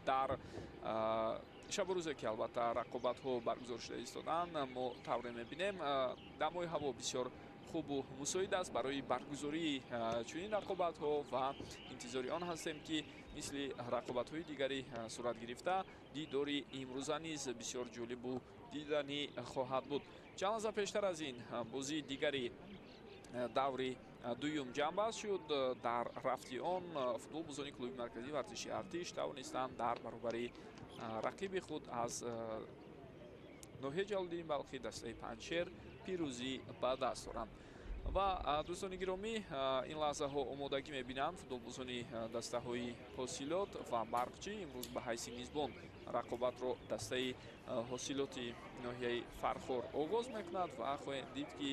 Дар шабу рӯзе ки албатта рақобатҳо баргузор шуда истоданд, мо тавре мебинем, дамои ҳаво бисёр хубу мусоид аст барои баргузории чунин рақобатҳо ва интизори он ҳастем, ки мисли рақобатҳои дигари сурат гирифта, дидори имрӯза низ бисёр ҷолибу диданӣ хоҳад буд. Чанд лаҳза пештар аз ин бозии дигари даври дуюм ҷамъбаст шуд. Дар рафти он футболбозони клуби марказии варзиши Артиш тавонистанд дар баробари рақиби худ аз ноҳияи Ҷалолиддини Балхӣ, дастаи Панҷшер, пирӯзӣ ба даст оранд. Ва дӯстони гиромӣ, ин лаҳзаҳо омодагӣ мебинанд футболбозони дастаҳои Ҳосилот ва Барқчӣ. Имрӯз ба ҳайси мизбон рақобатро дастаи Ҳосилоти ноҳияи Фархор оғоз мекунад ва хоҳем дид, ки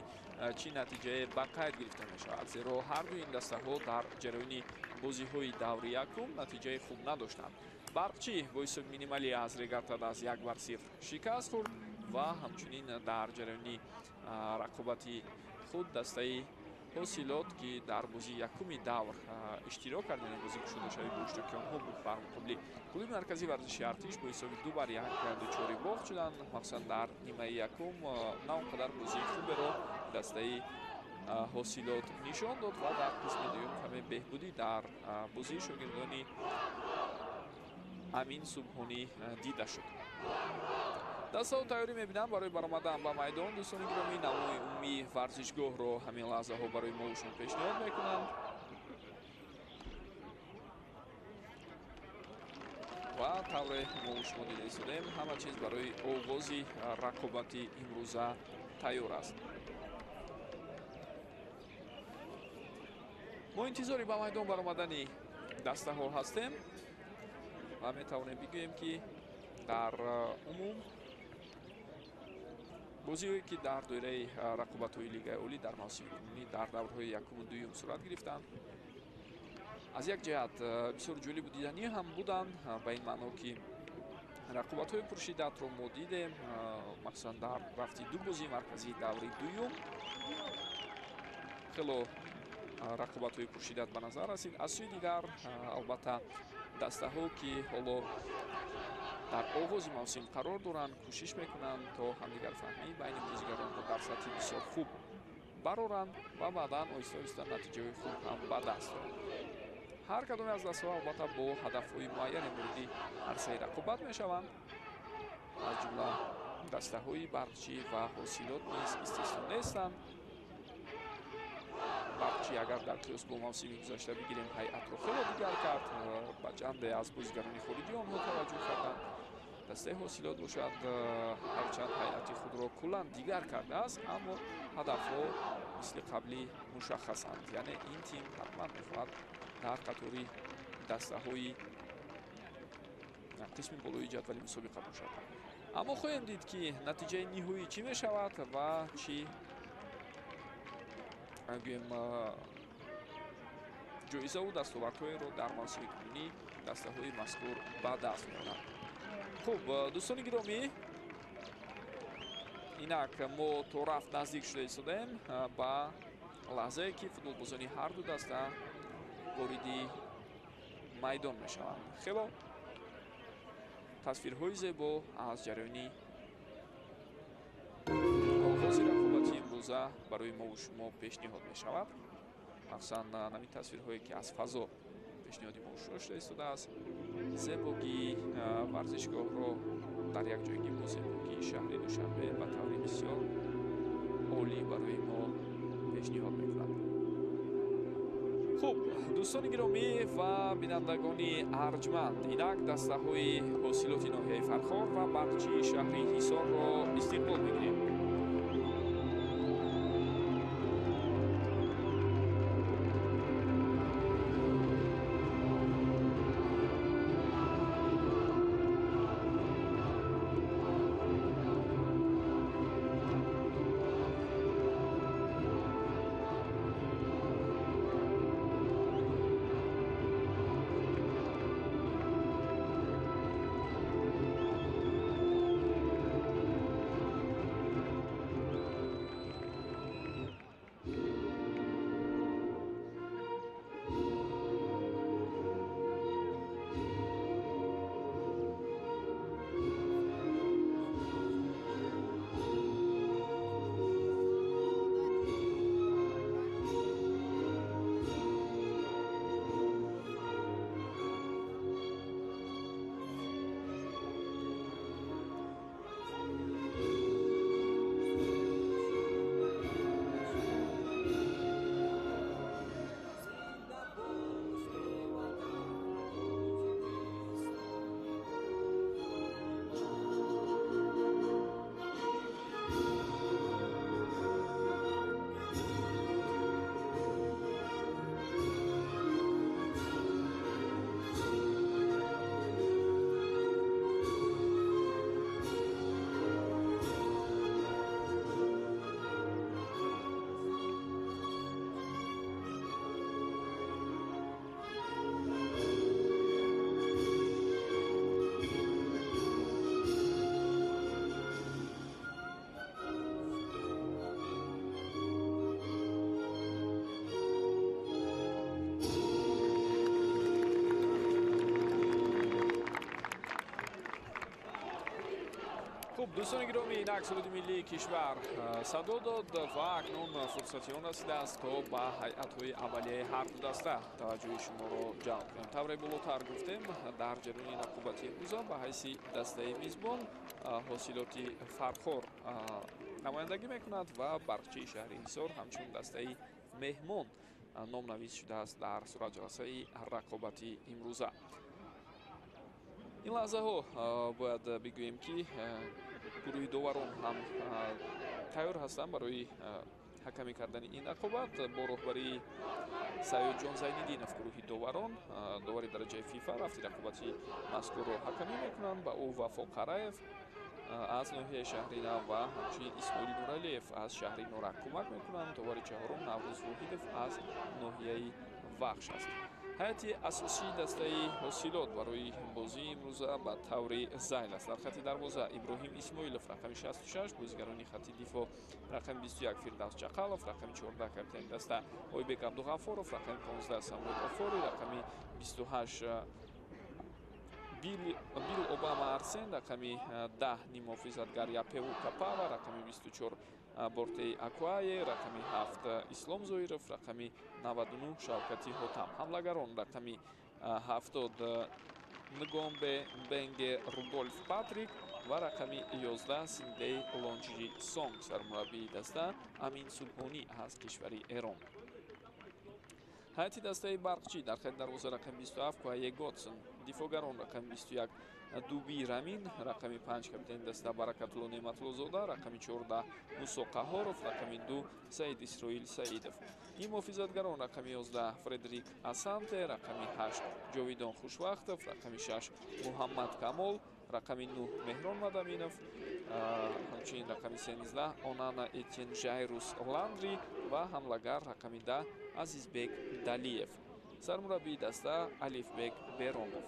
чӣ натиҷае ба қайд гирифта мешавад, зеро ҳар дуи ин дастаҳо дар ҷараёни бозиҳои даври якум натиҷаи хуб надоштанд. Барқчӣ бо ҳисоби минималӣ аз Регар-ТадАЗ 1-0 шикаст хӯрд ва ҳамчунин дар ҷараёни рақобати худ дастаи Ҳосилот, ки дар бозии якуми давр иштирок кард, яъне бозии кушодашавӣ бо иштироки онҳо буд бар муқобили клуби марказии варзиши Артиш, бо ҳисоби 2-1 дучори бохт шуданд. Махсусан дар нимаи якум на он қадар бозии хуберо дастаи Ҳосилот нишон дод ва дар қисми дуюм каме беҳбудӣ дар бозии шогирдони Амин Субҳонӣ дида шуд. Дастаҳо тайёрӣ мебинанд барои баромадан ба майдон. Дӯстони гиромӣ, намои умумии варзишгоҳро ҳамин лаҳзаҳо барои мо шумо пешниҳод мекунанд ва тавре мо шумо дида истодем, ҳама чиз барои оғози рақобати имрӯза тайёр аст. Мо интизори ба майдон баромадани дастаҳо ҳастем ва метавонем бигӯем, ки дар умум бозиҳое, ки дар доираи рақобатҳои Лигаи Олӣ дар мавсими кунунӣ дар даврҳои якуму дуюм сурат гирифтанд, аз як ҷиҳат бисёр ҷолибу диданӣ ҳам буданд, ба ин маъно ки рақобатҳои пуршиддатро мо дидем, махсусан дар рафти ду бозии марказии даври дуюм хело рақобатҳои пуршиддат ба назар расид. Аз сӯи дигар, албатта, дастаҳо, ки ҳоло дар оғози мавсим қарор доранд, кӯшиш мекунанд, то ҳамдигарфаҳмӣ байни бозигаронро дар сатҳи бисёр хуб бароранд ва баъдан оҳиста оҳиста натиҷаҳои хуб ҳам ба даст оранд. Ҳар кадоме аз дастаҳо албатта бо ҳадафҳои муайяне вориди арсаи рақобат мешаванд. Аз ҷумла дастаҳои Барқчӣ ва Ҳосилот низ истисно нестанд. Барқчӣ, агар дар қиёс бо мавсими гузашта бигирем, ҳайатро хело дигар кард, ба чанде аз бозигарони хориҷӣ онҳо таваҷҷӯҳ карданд. Дастаи Ҳосилот бошад, ҳарчанд ҳайати худро куллан дигар кардааст, аммо ҳадафҳо мисли қаблӣ мушаххасанд, яъне ин тим ҳатман мехоҳад дар қатори дастаҳои қисми болои ҷадвали мусобиқа бошад. Аммо хоҳем дид, ки натиҷаи ниҳоӣ чӣ мешавад ва чӣ гӯем ҷоизаву дастовардҳоеро дар мавсими кунунӣ дастаҳои мазкур ба даст меоранд. Хуб, дӯстони гиромӣ, инак мо то рафт наздик шуда истодаем ба лаҳзае, ки футболбозони ҳарду даста вориди майдон мешаванд. Хело тасвирҳои зебо аз ҷараёни оғози рақобати имрӯза барои мову шумо пешниҳод мешавад, махсусан ҳамин тасвирҳое, ки аз фазо пешниҳоди мо шумо шуда истодааст, зебогии варзишгоҳро дар як ҷойгӣ бо зебогии шаҳри Душанбе ба таври бисёр олӣ барои мо пешниҳод мекунад. Хуб, дӯстони гиромӣ ва бинандагони арҷманд, инак дастаҳои Ҳосилоти ноҳияи Фархор ва Барқчии шаҳри Ҳисорро истиқбол мегирем. Дӯстони гиромӣ, инак суруди миллии кишвар садо дод ва акнун фурсати он расидааст, то ба ҳайатҳои аввалияи ҳар ду даста таваҷҷӯҳи шуморо ҷалб кунем. Тавре болотар гуфтем, дар ҷараёни рақобати имрӯза ба ҳайси дастаи мизбон Ҳосилоти Фархор намояндагӣ мекунад ва Барқчии шаҳри Ҳисор ҳамчун дастаи меҳмон номнавис шудааст дар суратҷаласаи рақобати имрӯза. Ин лаҳзаҳо бояд бигӯем, ки гурӯҳи доварон ҳам тайёр ҳастанд барои ҳакамӣ кардани ин рақобат бо роҳбарии Саёдҷон Зайниддинов. Гурӯҳи доварон, довари дараҷаи ФИФА, рафти рақобати мазкурро ҳакамӣ мекунанд. Ба ӯ Вафо Қараев аз ноҳияи шаҳри Нав ва ҳамчунин Исмоил Нуралиев аз шаҳри Норак кӯмак мекунанд. Довари чаҳорум Наврӯз Воҳидов аз ноҳияи Вахш аст. Ҳайати асосии дастаи Ҳосилот барои бозии имрӯза ба таври зайл аст. Дар хати дарвоза Иброҳим Исмоилов, рақами 66, бозигарони хати дифоъ: рақами 21 Фирдавс Чақалов, рақами 14 капитани даста Ойбек Абдуғаффоров, рақами 15 Самуэл Офори, рақами 28 Бил Обама Арсен, рақами 10 нимҳофизатгар Япеву Капава, рақами 24 Бортей Акуае, рақами 7 Ислом Зоиров, рақами 99 Шавкати Ҳотам. Ҳамлагарон: рақами 70 Нгомбе Бенге Рудольф Патрик ва рақами 11 Синдей Лонҷи Сонг. Сармураббии даста Амин Субҳонӣ аз кишвари Эрон. Ҳайати дастаи Барқчӣ: дар хати дарвоза рақами 27 Куае Готсон, дифоъгарон: рақами 21 Дуби Рамин, рақами 5 капитани даста Баракатулло Неъматуллозода, рақами 14 Мусо Қаҳоров, рақами 2 Саид Исроил Саидов. Нимҳофизатгарон: рақами 11 Фредерик Асанте, рақами 8 Ҷовидон Хушвақтов, рақами 6 Муҳаммад Камол, рақами 9 Меҳрон Мадаминов, ҳамчунин рақами 13 Онана Этен Жайрус Ландри ва ҳамлагар рақами 10 Азизбек Далиев. Сармураббии даста Алифбек Беромов.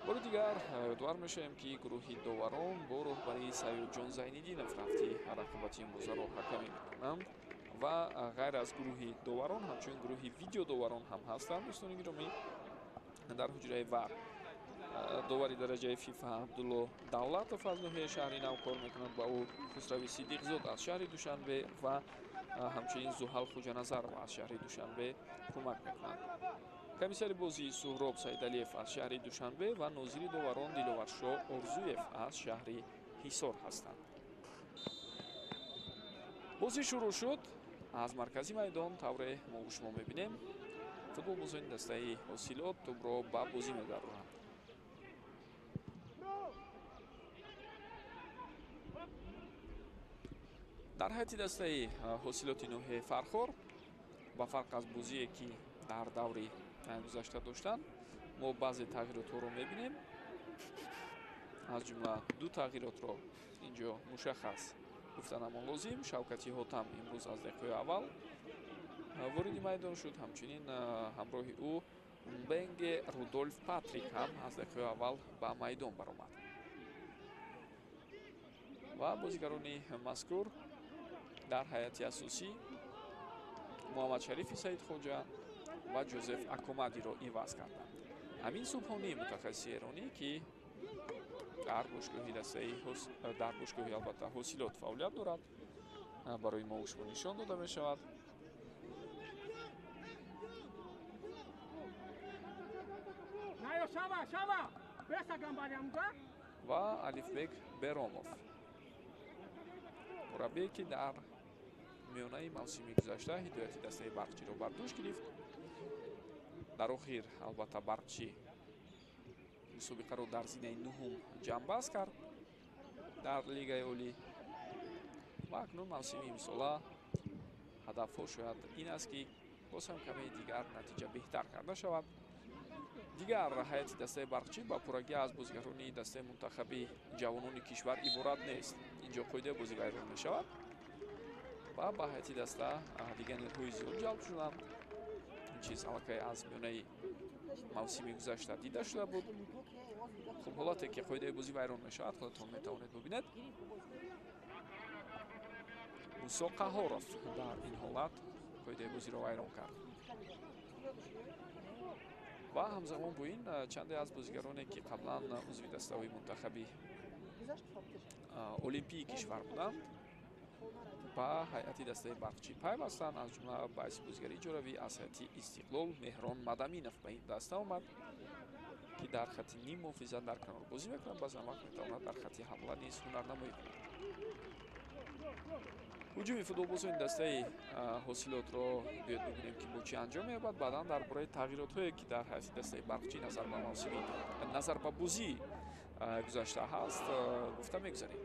Бори дигар ёдовар мешавем, ки гурӯҳи доварон бо роҳбарии Саёдҷон Зайниддинов рафти рақобати имрӯзаро ҳакамӣ мекунанд ва ғайр аз гурӯҳи доварон ҳамчунин гурӯҳи видеодоварон ҳам ҳастанд. Дӯстони гиромӣ, дар ҳуҷраи ВАР довари дараҷаи ФИФА Абдулло Давлатов аз ноҳияи шаҳри Нав кор мекунад, ба ӯ Хусрави Сидиқзод аз шаҳри Душанбе ва ҳамчунин Зуҳал Хуҷаназаров аз шаҳри Душанбе кӯмак мекунанд. Комиссари бозии Суҳроб Саидалиев аз шаҳри Душанбе ва нозири доварон Диловаршоҳ Орзуев аз шаҳри Ҳисор ҳастанд. Бозӣ шурӯъ шуд. Аз маркази майдон, тавре мо шумо мебинем, футболбозони дастаи Ҳосилот тӯбро ба бозӣ мебароранд. Дар ҳайати дастаи Ҳосилоти ноҳияи Фархор, ба фарқ аз бозие, ки дар даври гузашта доштанд, мо баъзе тағйиротҳоро мебинем. Аз ҷумла ду тағйиротро инҷо мушаххас гуфтанамон лозим. Шавкати Ҳотам имрӯз аз дақиқаи аввал вориди майдон шуд. Ҳамчунин ҳамроҳи ӯ Бенге Рудольф Патрик ҳам аз дақиқаи аввал ба майдон баромад ва бозигарони мазкур дар ҳайати асосӣ Муҳаммадшарифи Саидхоҷа ва Ҷозеф Акомадиро иваз карданд. Амин Субҳонӣ, мутахассиси эронӣ, ки дар бошгоҳи дастаи дар бошгоҳи албатта Ҳосилот фаъолият дорад, барои мо шумо нишон дода мешавад. Ва Алифбек Беромов, мураббие, ки дар миёнаи мавсими гузашта ҳидояти дастаи Барқчиро бар дӯш гирифт. Дар охир албатта Барқчӣ мусобиқаро дар зинаи нуҳум ҷамъбаст кард дар Лигаи Олӣ ва акнун мавсими имсола ҳадафҳо шояд ин аст, ки боз ҳам каме дигар натиҷа беҳтар карда шавад. Дигар ҳайати дастаи Барқчӣ ба пуррагӣ аз бозигарони дастаи мунтахаби ҷавонони кишвар иборат нест. Инҷо қоидаи бозӣ вайрон мешавад ва ба ҳайати даста дигар нерӯҳои зиёд ҷалб шуданд. Ин чиз аллакай аз миёнаи мавсими гузашта дида шуда буд. Хуб, ҳолате ки қоидаи бозӣ вайрон мешавад, худатон метавонед бубинед. Мусо Қаҳоров дар ин ҳолат қоидаи бозиро вайрон кард. Ва ҳамзамон бо ин чанде аз бозигароне, ки қаблан узви дастаҳои мунтахаби олимпии кишвар буданд, ба ҳайати дастаи Барқчӣ пайвастанд. Аз ҷумла ба ҳайси бозигари иҷоравӣ аз ҳайати Истиқлол Меҳрон Мадаминов ба ин даста омад, ки дар хатти ним муҳофизат дар канор бозӣ мекунад, баъзан вақт метавонад дар хатти ҳамла низ ҳунарнамоӣ кунад. Ҳуҷуми футболбозони дастаи Ҳосилотро биёд бибинем, ки бо чӣ анҷом меёбад. Баъдан дар бораи тағйиротҳое, ки дар ҳайати дастаи Барқчӣ назар ба мавсими назар ба бозӣ гузашта ҳаст, гуфта мегузарем.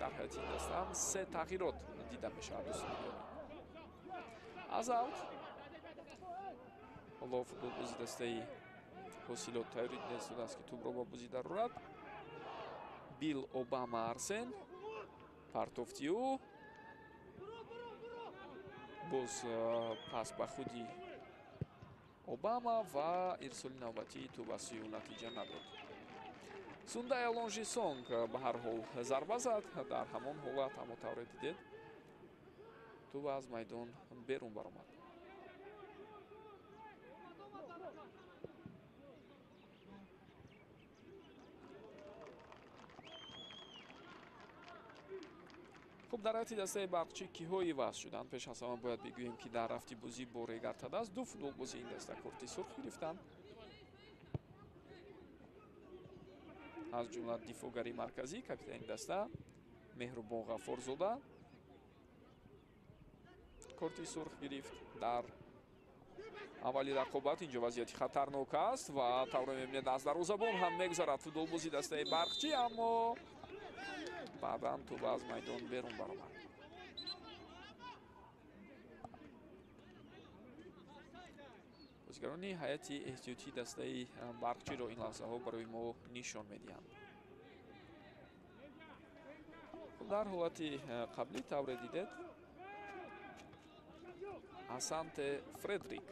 Дар ҳайати ин даста ҳам се тағйирот дида мешавад, дӯстони гиромӣ. Аз аут ҳоло футболбози дастаи Ҳосилот тайёрӣ дида истодааст, ки тӯбро ба бозӣ дарорад. Билл Обама Арсен партофти ӯ боз пас ба худи Обама ва ирсоли навбатии тӯб аз сӯи ӯ натиҷа надод. Сундая Лонжи Сонг ба ҳар ҳол зарба зад. Дар ҳамон ҳолат, аммо тавре дидед, тӯб аз майдон берун баромад. Хуб, дар ҳайати дастаи Барқчӣ киҳо иваз шуданд? Пеш аз ҳама бояд бигӯем, ки дар рафти бозӣ бо Регар-ТадАЗ ду футболбози ин даста корти сурх гирифтанд. Аз ҷумла дифоъгари марказӣ, капитани даста Меҳрубон Ғаффорзода корти сурх гирифт. Дар аввали рақобат инҷо вазъияти хатарнок аст ва тавре мебинед, аз дарвозабон ҳам мегузарад футболбози дастаи Барқчӣ, аммо баъдан тӯб аз майдон берун баромад. Бозигарони ҳайати эҳтиётии дастаи Барқчиро ин лаҳзаҳо барои мо нишон медиҳанд. Дар ҳолати қаблӣ тавре дидед, Асанте Фредрик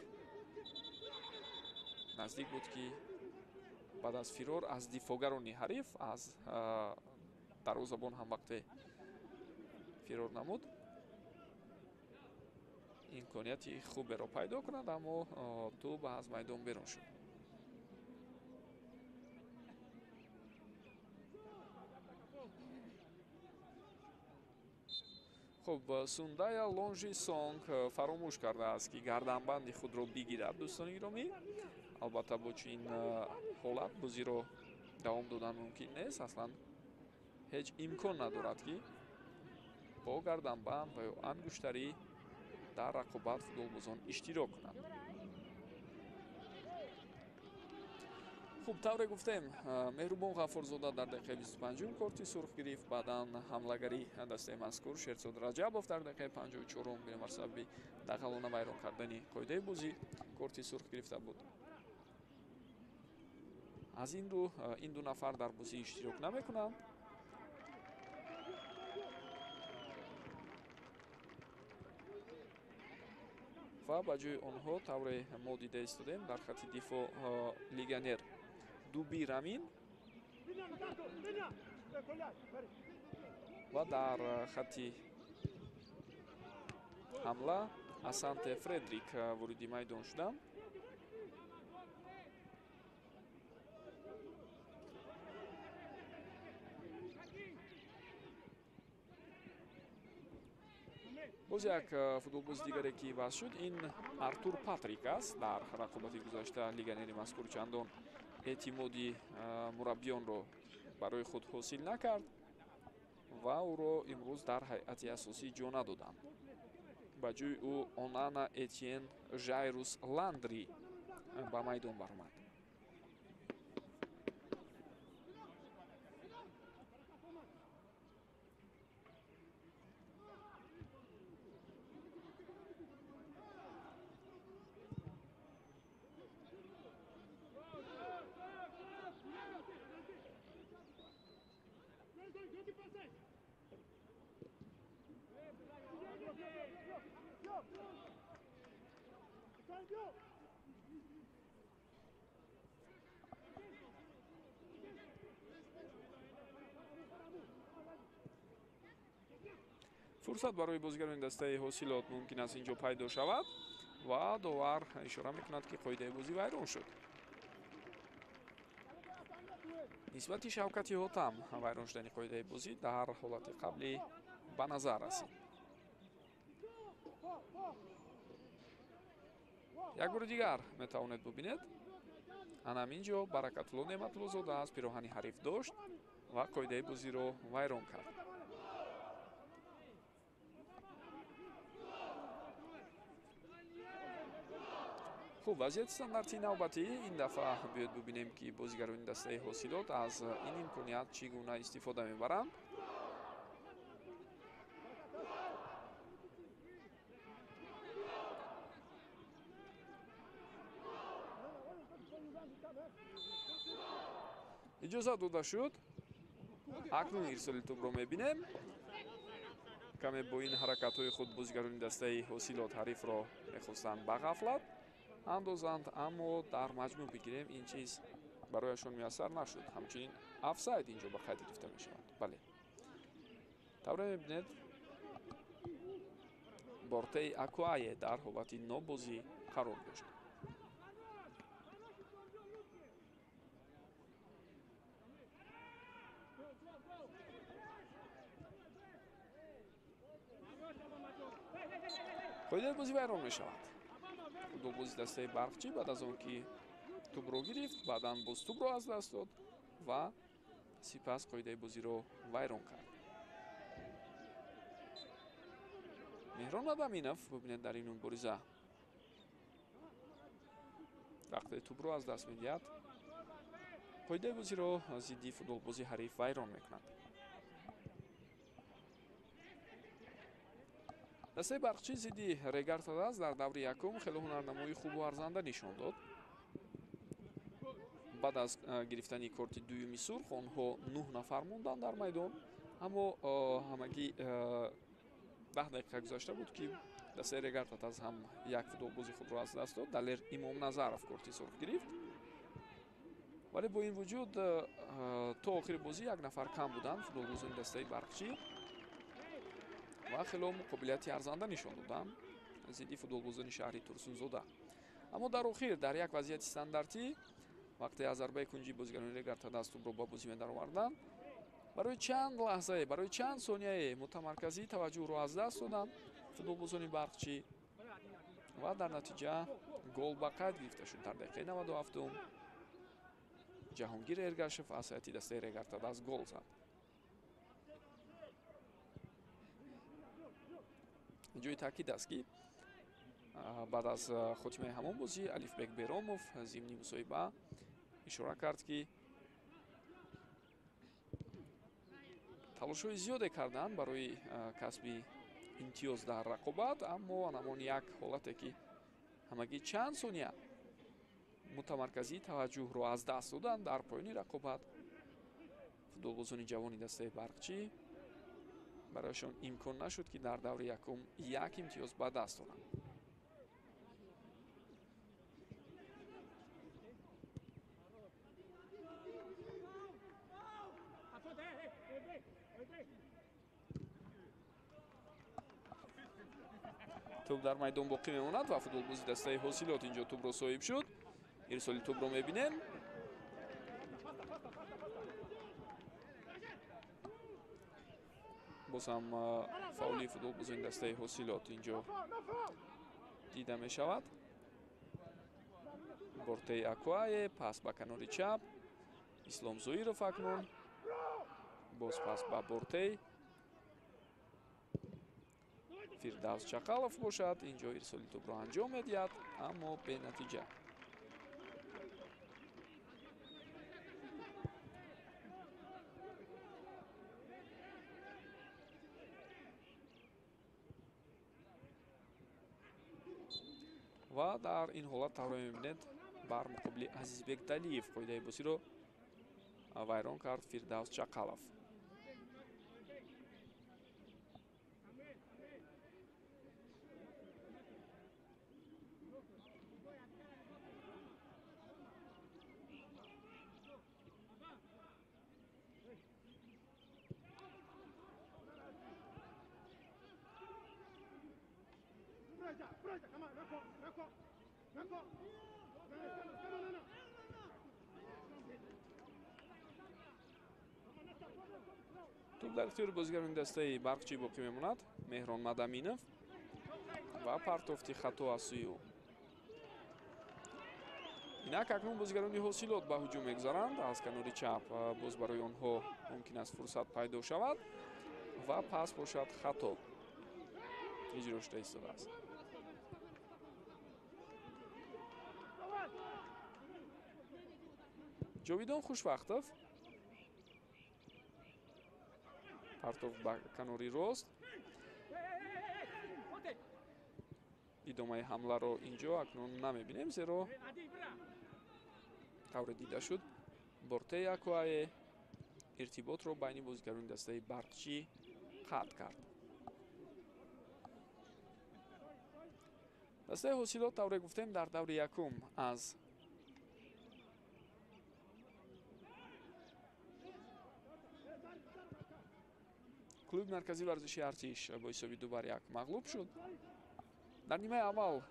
наздик буд, ки баъд аз фирор аз дифоъгарони ҳариф аз дарвозабон ҳам вақте фирор намуд, имконияти хуберо пайдо кунад, аммо тӯб аз майдон берун шуд. Хуб, Сундая Лонжи Сонг фаромӯш кардааст, ки гарданбанди худро бигирад, дӯстони гиромӣ. Албатта, бо чунин ҳолат бозиро давом додан мумкин нест. Аслан ҳеҷ имкон надорад, ки бо гарданбанд ва ё ангуштарӣ дар рақобат футболбозон иштирок кунанд. Хуб, тавре гуфтем, Меҳрубон Ғаффорзода дар дақиқаи 25-ум корти сурх гирифт. Баъдан ҳамлагари дастаи мазкур Шерзод Раҷабов дар дақиқаи 54-ум бинобар сабаби дағалона вайрон кардани қоидаи бозӣ корти сурх гирифта буд. Аз ин рӯ ин ду нафар дар бозӣ иштирок намекунанд. Ва ба ҷои онҳо тавре мо дида истодем, дар хатти дифоъ легионер Дуби Рамин ва дар хатти ҳамла Асанте Фредрик вориди майдон шуданд. Боз як футболбози дигаре, ки иваз шуд, ин Артур Патрик аст. Дар рақобати гузашта легионери мазкур чандон эътимоди мураббиёнро барои худ ҳосил накард ва ӯро имрӯз дар ҳайати асосӣ ҷо надоданд. Ба ҷои ӯ Онана Этьен Жайрус Ландри ба майдон баромад. Фурсат барои бозигарони дастаи Ҳосилот мумкин аст инҷо пайдо шавад ва довар ишора мекунад, ки қоидаи бозӣ вайрон шуд. Нисбати Шавкати Ҳотам вайрон шудани қоидаи бозӣ дар ҳолати қаблӣ ба назар расид. Як бори дигар метавонед бубинед. Ана ҳамин ҷо Баракатулло Неъматуллозода аз пироҳани ҳариф дошт ва қоидаи бозиро вайрон кард. Хуб, вазъияти стандартии навбатӣ ин дафъа биёед бубинем, ки бозигарони дастаи Ҳосилот аз ин имконият чӣ гуна истифода мебаранд. Иҷозат дода шуд. Акнун ирсоли тӯбро мебинем. Каме бо ин ҳаракатҳои худ бозигарони дастаи Ҳосилот ҳарифро мехостанд ба ғафлат андозанд, аммо дар маҷмӯъ бигирем ин чиз барояшон муяссар нашуд. Ҳамчунин офсайд инҷо ба қайд гирифта мешавад. Бале, тавре мебинед, Бортаи Акуае дар ҳолати нобозӣ қарор дошт. Қоидаи бозӣ вайрон мешавад. Футболбози дастаи Барқчӣ баъд аз он ки тӯбро гирифт, баъдан боз тӯбро аз даст дод ва сипас қоидаи бозиро вайрон кард. Меҳрон Мадаминов, бубинед, дар ин мубориза вақте тӯбро аз даст медиҳад, қоидаи бозиро зидди футболбози ҳариф вайрон мекунад. Дастаи Барқчӣ зидди Регар-ТадАЗ дар даври якум хеле ҳунарнамоии хубу арзанда нишон дод. Баъд аз гирифтани корти дуюми сурх онҳо 9 нафар монданд дар майдон, аммо ҳамагӣ 10 дақиқа гузашта буд, ки дастаи Регар-ТадАЗ ҳам як футболбози худро аз даст дод. Далер Имомназаров корти сурх гирифт, вале бо ин вуҷуд то охири бозӣ як нафар кам буданд футболбозони дастаи Барқчӣ ва хело муқобилияти арзанда нишон доданд зидди футболбозони шаҳри Турсунзода. Аммо дар охир дар як вазъияти стандартӣ вақте аз зарбаи кунҷи бозигарони Регар-ТадАЗ тӯбро ба бозӣ медароварданд, барои чанд лаҳзае, барои чанд сонияе мутамарказии таваҷҷӯҳро аз даст доданд футболбозони Барқчӣ ва дар натиҷа гол ба қайд гирифта шуд. Дар дақиқаи 97 Ҷаҳонгир Эргашев аз ҳайати дастаи Регар-ТадАЗ гол зад. Ҷои таъкид аст, ки баъд аз хотимаи ҳамон бозӣ Алифбек Беромов зимни мусоҳиба ишора кард, ки талошҳои зиёде карданд барои касби имтиёз дар рақобат, аммо ҳамон як ҳолате, ки ҳамагӣ чанд сония мутамарказии таваҷҷӯҳро аз даст доданд дар поёни рақобат, футболбозони ҷавони дастаи Барқчӣ барояшон имкон нашуд, ки дар даври якум як имтиёз ба даст оранд. Тӯб дар майдон боқӣ мемонад ва футболбози дастаи Ҳосилот инҷо тӯбро соҳиб шуд. Ирсоли тӯбро мебинем. Боз ҳам фаули футболбозони дастаи Ҳосилот инҷо дида мешавад. Бортаи Акуае пас ба канори чап, Ислом Зоиров акнун боз пас ба Бортей, Фирдавс Чақалов бошад инҷо ирсоли тӯбро анҷом медиҳад, аммо бенатиҷа. Ва дар ин ҳолат тавре мебинед, бар муқобили Азизбек Далиев қоидаи бозиро вайрон кард Фирдавс Чақалов. Тӯб дар ихтиёри бозигарони дастаи Барқчӣ боқӣ мемонад. Меҳрон Мадаминов ва партофти хато аз сӯи ӯ. Инак акнун бозигарони Ҳосилот ба ҳуҷум мегузаранд. Аз канори чап боз барои онҳо мумкин аст фурсат пайдо шавад ва пас бошад хато иҷро шуда истодааст. Ҷовидон Хушвақтов партов ба канори рост. Идомаи ҳамларо инҷо акнун намебинем, зеро тавре дида шуд Бортеи Акуае иртиботро байни бозигарони дастаи Барқчӣ қатъ кард. Дастаи Ҳосилот тавре гуфтем дар даври якум аз клуби марказии варзиши Артиш бо ҳисоби 2-1 мағлуб шуд. Дар нимаи аввал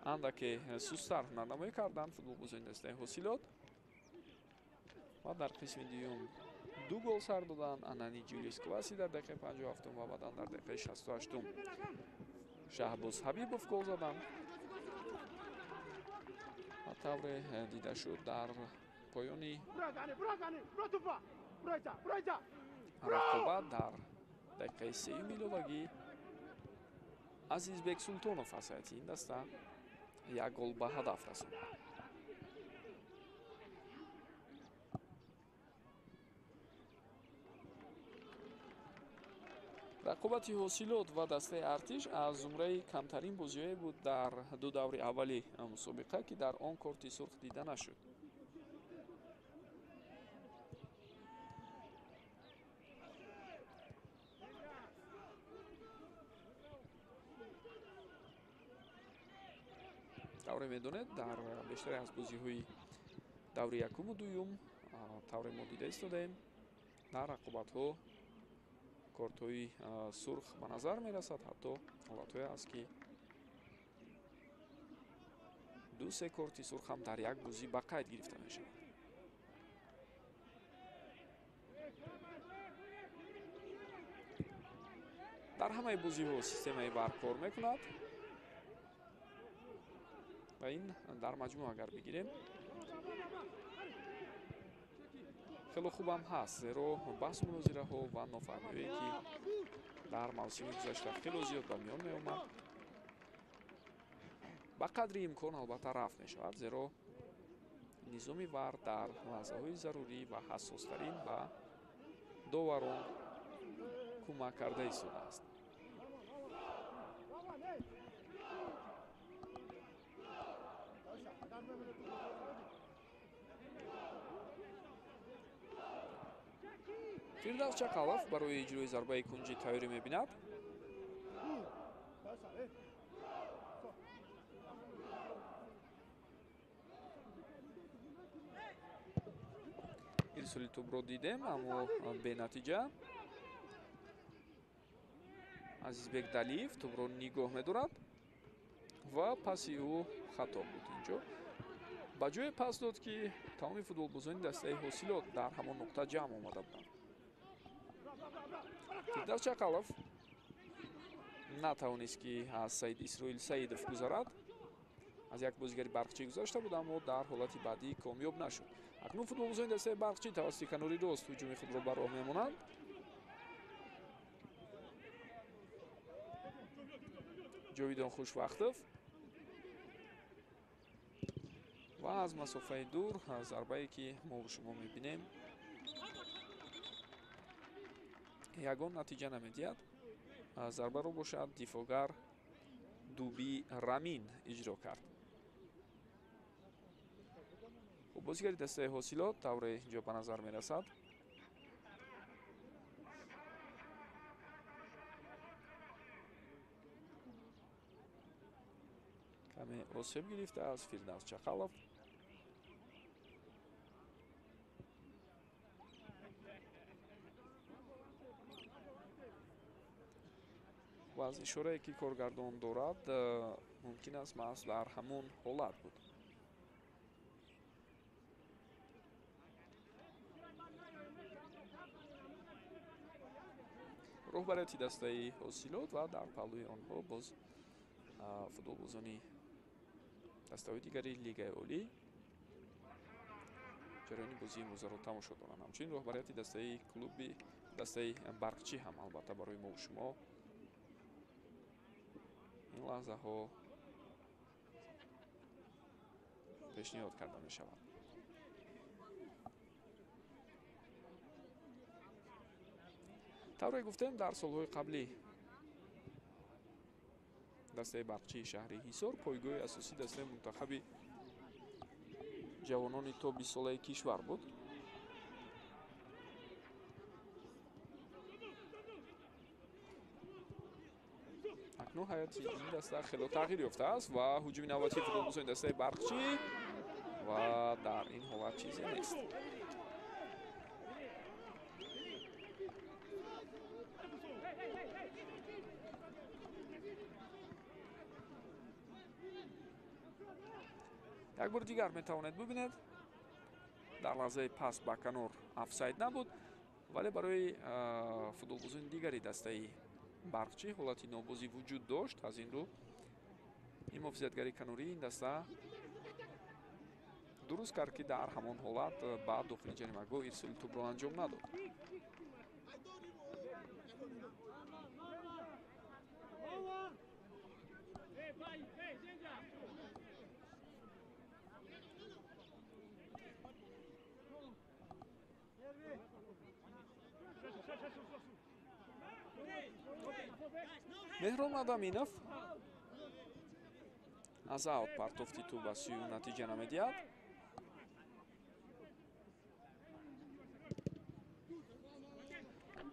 андаке сусттар ҳунарнамоӣ карданд футболбозони дастаи Ҳосилот ва дар қисми дуюм 2 гол сар доданд. Анани Ҷулис Кваси дар дақиқаи 57 ва баъдан дар дақиқаи 68 Шаҳбоз Ҳабибов гол заданд ва тавре дида шуд дар поёни рақобат дар дақиқаи сеюми иловагӣ Азизбек Султонов аз ҳайати ин даста як гол ба ҳадаф расонд. Рақобати Ҳосилот ва дастаи Артиш аз зумраи камтарин бозиҳое буд дар ду даври аввали мусобиқа, ки дар он корти сурх дида нашуд. Тавре медонед, дар бештари аз бозиҳои даври якуму дуюм тавре мо дида истодаем, дар рақобатҳо кортҳои сурх ба назар мерасад, ҳатто ҳолатҳое аст, ки 2-3 корти сурх ҳам дар як бозӣ ба қайд гирифта мешавад. Дар ҳамаи бозиҳо системаи ВАР кор мекунад ва ин дар маҷмӯъ агар бигирем хело хубам ҳаст, зеро баҳсу мунозираҳо ва нофаҳмиҳое ки дар мавсими гузашта хело зиёд ба миён меомад, ба қадри имкон албатта рафт мешавад, зеро низоми ВАР дар лаҳзаҳои зарурӣ ва ҳассостарин ба доварон кӯмак карда истодааст. Фирдавс Чақалов барои иҷрои зарбаи кунҷӣ тайёрӣ мебинад. Ирсоли тӯбро дидем, аммо бенатиҷа. Азизбек Далиев тӯбро нигоҳ медорад ва паси ӯ хато буд. Инҷо ба ҷое пас дод, ки тамоми футболбозони дастаи Ҳосилот дар ҳамон нуқта ҷамъ омада буданд. Фирдавс Чақалов натавонист, ки аз Саид Исроил Саидов гузарад. Аз як бозигари Барқчӣ гузашта буд, аммо дар ҳолати баъдӣ комёб нашуд. Акнун футболбозони дастаи Барқчӣ тавассути канори рост ҳуҷуми худро ба роҳ мемонанд. Ҷовидон Хушвақтов ва аз масофаи дур зарбае, ки мо шумо мебинем, ягон натиҷа намедиҳад. Зарбаро бошад дифогар Дуби Рамин иҷро кард. Хуб, бозигари дастаи Ҳосилот тавре инҷо ба назар мерасад каме осеб гирифта аз Фирдавс Чақалов. Ва аз ишорае, ки коргардон дорад, мумкин аст маҳз дар ҳамон ҳолат буд. Роҳбарияти дастаи Ҳосилот ва дар паҳлӯи онҳо боз футболбозони дастаҳои дигари Лигаи Олӣ ҷараёни бозии имрӯзаро тамошо доранд. Ҳамчунин роҳбарияти дастаи клуби дастаи Барқчӣ ҳам албатта барои мо шумо ин лаҳзаҳо пешниҳод карда мешавад. Тавре гуфтем, дар солҳои қаблӣ дастаи Барқчии шаҳри Ҳисор пойгоҳи асосии дастаи мунтахаби ҷавонони то 20 солаи кишвар буд. Акнун ҳайати ин даста хело тағйир ёфтааст ва ҳуҷуми навбатии футболбозони дастаи Барқчӣ ва дар ин ҳолат чизе нест. Як бори дигар метавонед бубинед, дар лаҳзаи пас ба канор офсайд набуд, вале барои футболбозони дигари дастаи Барқчӣ ҳолати нобозӣ вуҷуд дошт. Аз ин рӯ ин муҳофизатгари канории ин даста дуруст кард, ки дар ҳамон ҳолат ба дохили ҷаримагоҳ ирсоли тӯбро анҷом надод. Меҳрон Адаминов аз аут партофти тӯб ба сӯи ӯ натиҷа намедиҳад.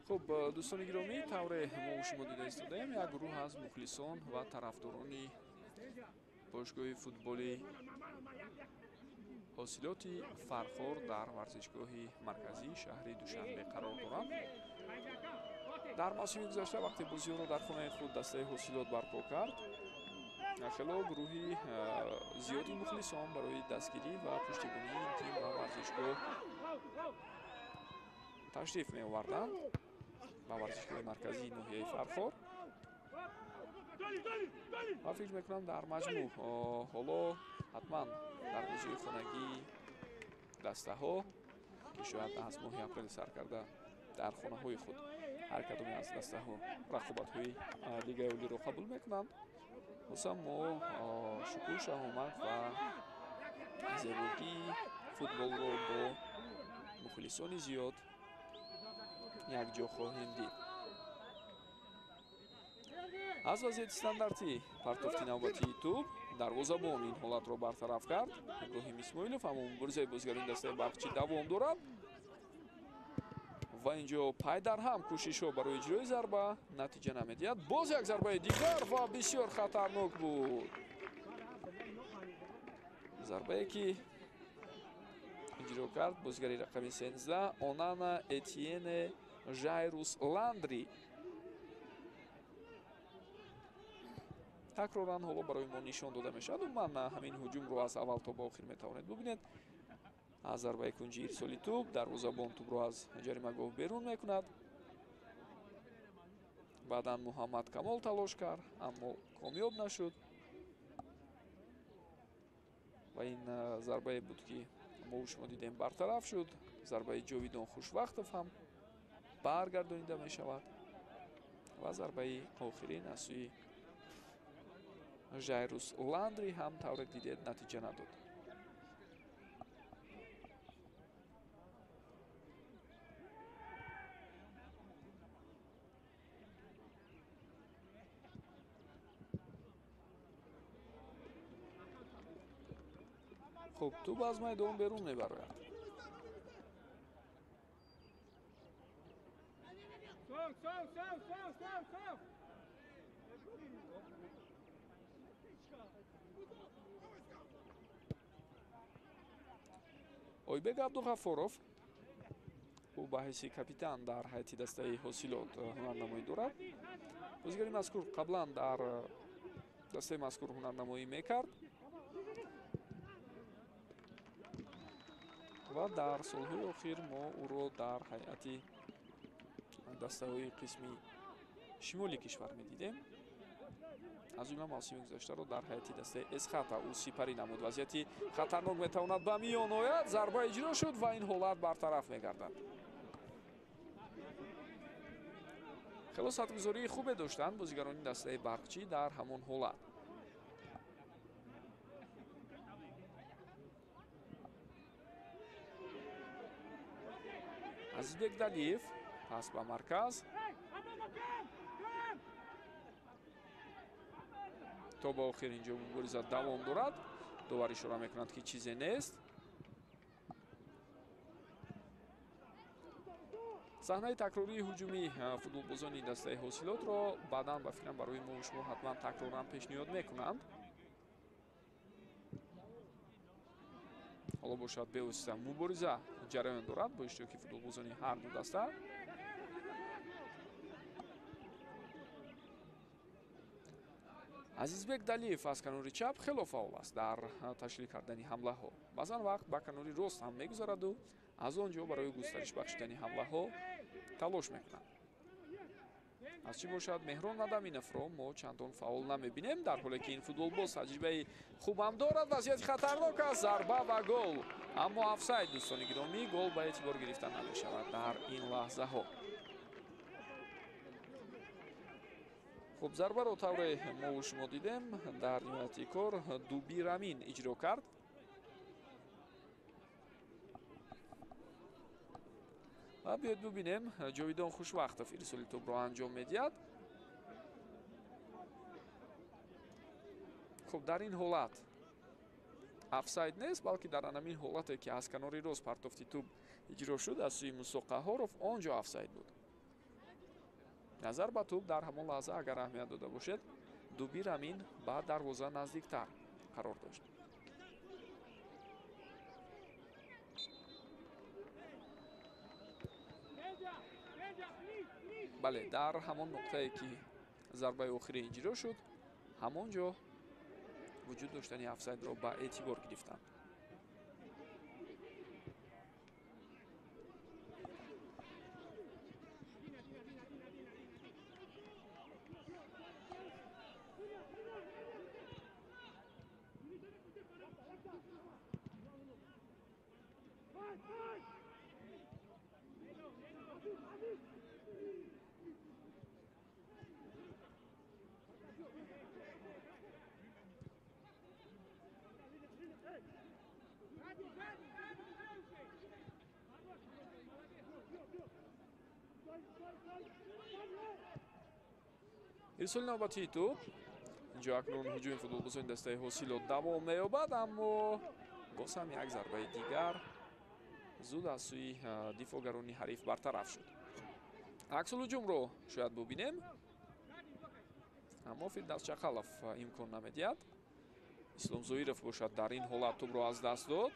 Хуб, дӯстони гиромӣ, тавре мо шумо дида истодаем, як гурӯҳ аз мухлисон ва тарафдорони бошгоҳи футболи Ҳосилоти Фархор дар варзишгоҳи марказии шаҳри Душанбе қарор доранд. Дар мавсими гузашта вақте бозиҳоро дар хонаи худ дастаи Ҳосилот барпо кард, хело гурӯҳи зиёди мухлисон барои дастгирӣ ва пуштибонии ин тим ба варзишгоҳ ташриф меоварданд, ба варзишгоҳи марказии ноҳияи Фархор. Ва фикр мекунам дар маҷмӯъ ҳоло ҳатман дар бозиҳои хонагии дастаҳо, ки шояд аз моҳи апрел сар карда дар хонаҳои худ ҳар кадоме аз дастаҳо рақобатҳои Лигаи Олиро қабул мекунанд, хусусан мо шукӯҳ, шаҳомат ва зебогии футболро бо мухлисони зиёд якҷо хоҳем дид. Аз вазъияти стандартӣ партофти навбатии тӯб дарвозабон ин ҳолатро бартараф кард. Иброҳим Исмоилов, аммо муборизаи бозигарони дастаи Барқчӣ давом дорад ва инҷо пай дар ҳам кӯшишҳо барои иҷрои зарба натиҷа намедиҳад. Боз як зарбаи дигар ва бисёр хатарнок буд. Зарбае ки иҷро кард бозигари рақами 13 Онана Этиене Жайрус Ландри. Такроран ҳоло барои мо нишон дода мешавад. Умуман ҳамин ҳуҷумро аз аввал то ба охир метавонед бубинед. Аз зарбаи кунҷи ирсоли тӯб дарвозабон тӯбро аз ҷаримагоҳ берун мекунад. Баъдан Муҳаммад Камол талош кард, аммо комёб нашуд. Ва ин зарбае буд, ки мо шумо дидем бартараф шуд. Зарбаи Ҷовидон Хушвақтов ҳам баргардонида мешавад ва зарбаи охирин аз сӯи Жайрус Ландри ҳам тавре дидед натиҷа надод. Хуб, тӯб аз майдон берун мебарояд. Ойбек Абдуғаффоров, ӯ ба ҳайси капитан дар ҳайати дастаи Ҳосилот ҳунарнамоӣ дорад. Бозигари мазкур қаблан дар дастаи мазкур ҳунарнамоӣ мекард ва дар солҳои охир мо ӯро дар ҳайати дастаҳои қисми шимоли кишвар медидем. Аз ҷумла мавсими гузаштаро дар ҳайати дастаи Эсхата ӯ сипарӣ намуд. Вазъияти хатарнок метавонад ба миён ояд. Зарба иҷро шуд ва ин ҳолат бартараф мегардад. Хело сатҳгузории хубе доштанд бозигарони дастаи Барқчӣ дар ҳамон ҳолат. Азизбек Далиев пас ба марказ. То ба охир инҷо мубориза давом дорад. Довар ишора мекунад, ки чизе нест. Саҳнаи такрории ҳуҷуми футболбозони дастаи Ҳосилотро баъдан ба фикрам барои мо шумо ҳатман такроран пешниҳод мекунанд. Ҳоло бошад бевосита мубориза ҷараён дорад бо иштироки футболбозони ҳар ду даста. Азизбек Далиев аз канори чап хело фаъол аст дар ташкил кардани ҳамлаҳо. Баъзан вақт ба канори рост ҳам мегузараду аз он ҷо барои густариш бахшидани ҳамлаҳо талош мекунад. Аз чӣ бошад, Меҳрон Мадаминовро мо чандон фаъол намебинем, дар ҳоле ки ин футболбоз таҷрибаи хубам дорад. Вазъияти хатарнок аст, зарба ва гол. Аммо офсайд, дӯстони гиромӣ, гол ба эътибор гирифта намешавад дар ин лаҳзаҳо. Хуб, зарбаро тавре мо шумо дидем, дар ниҳояти кор Дуби Рамин иҷро кард. Ва биёед бубинем, Ҷовидон Хушвақтов ирсоли тӯбро анҷом медиҳад. Хуб, дар ин ҳолат офсайд нест, балки дар анамин ҳолате ки аз канори рост партофти тӯб иҷро шуд аз сӯи Мусо Қаҳоров, он ҷо офсайд буд. Назар ба тӯб дар ҳамон лаҳза агар аҳамият дода бошед, Дуби Рамин ба дарвоза наздиктар қарор дошт. Бале, дар ҳамон нуқтае ки зарбаи охирӣ иҷро шуд, ҳамон ҷо вуҷуд доштани офсайдро ба эътибор гирифтанд. Ирсоли навбатии тӯб. Инҷо акнун ҳуҷуми футболбозони дастаи Ҳосилот давом меёбад, аммо боз ҳам як зарбаи дигар зуд аз сӯи дифоъгарони ҳариф бартараф шуд. Аксул ҳуҷумро шояд бубинем, аммо Фирдавс Чақалов имкон намедиҳад. Ислом Зоиров бошад дар ин ҳолат тӯбро аз даст дод.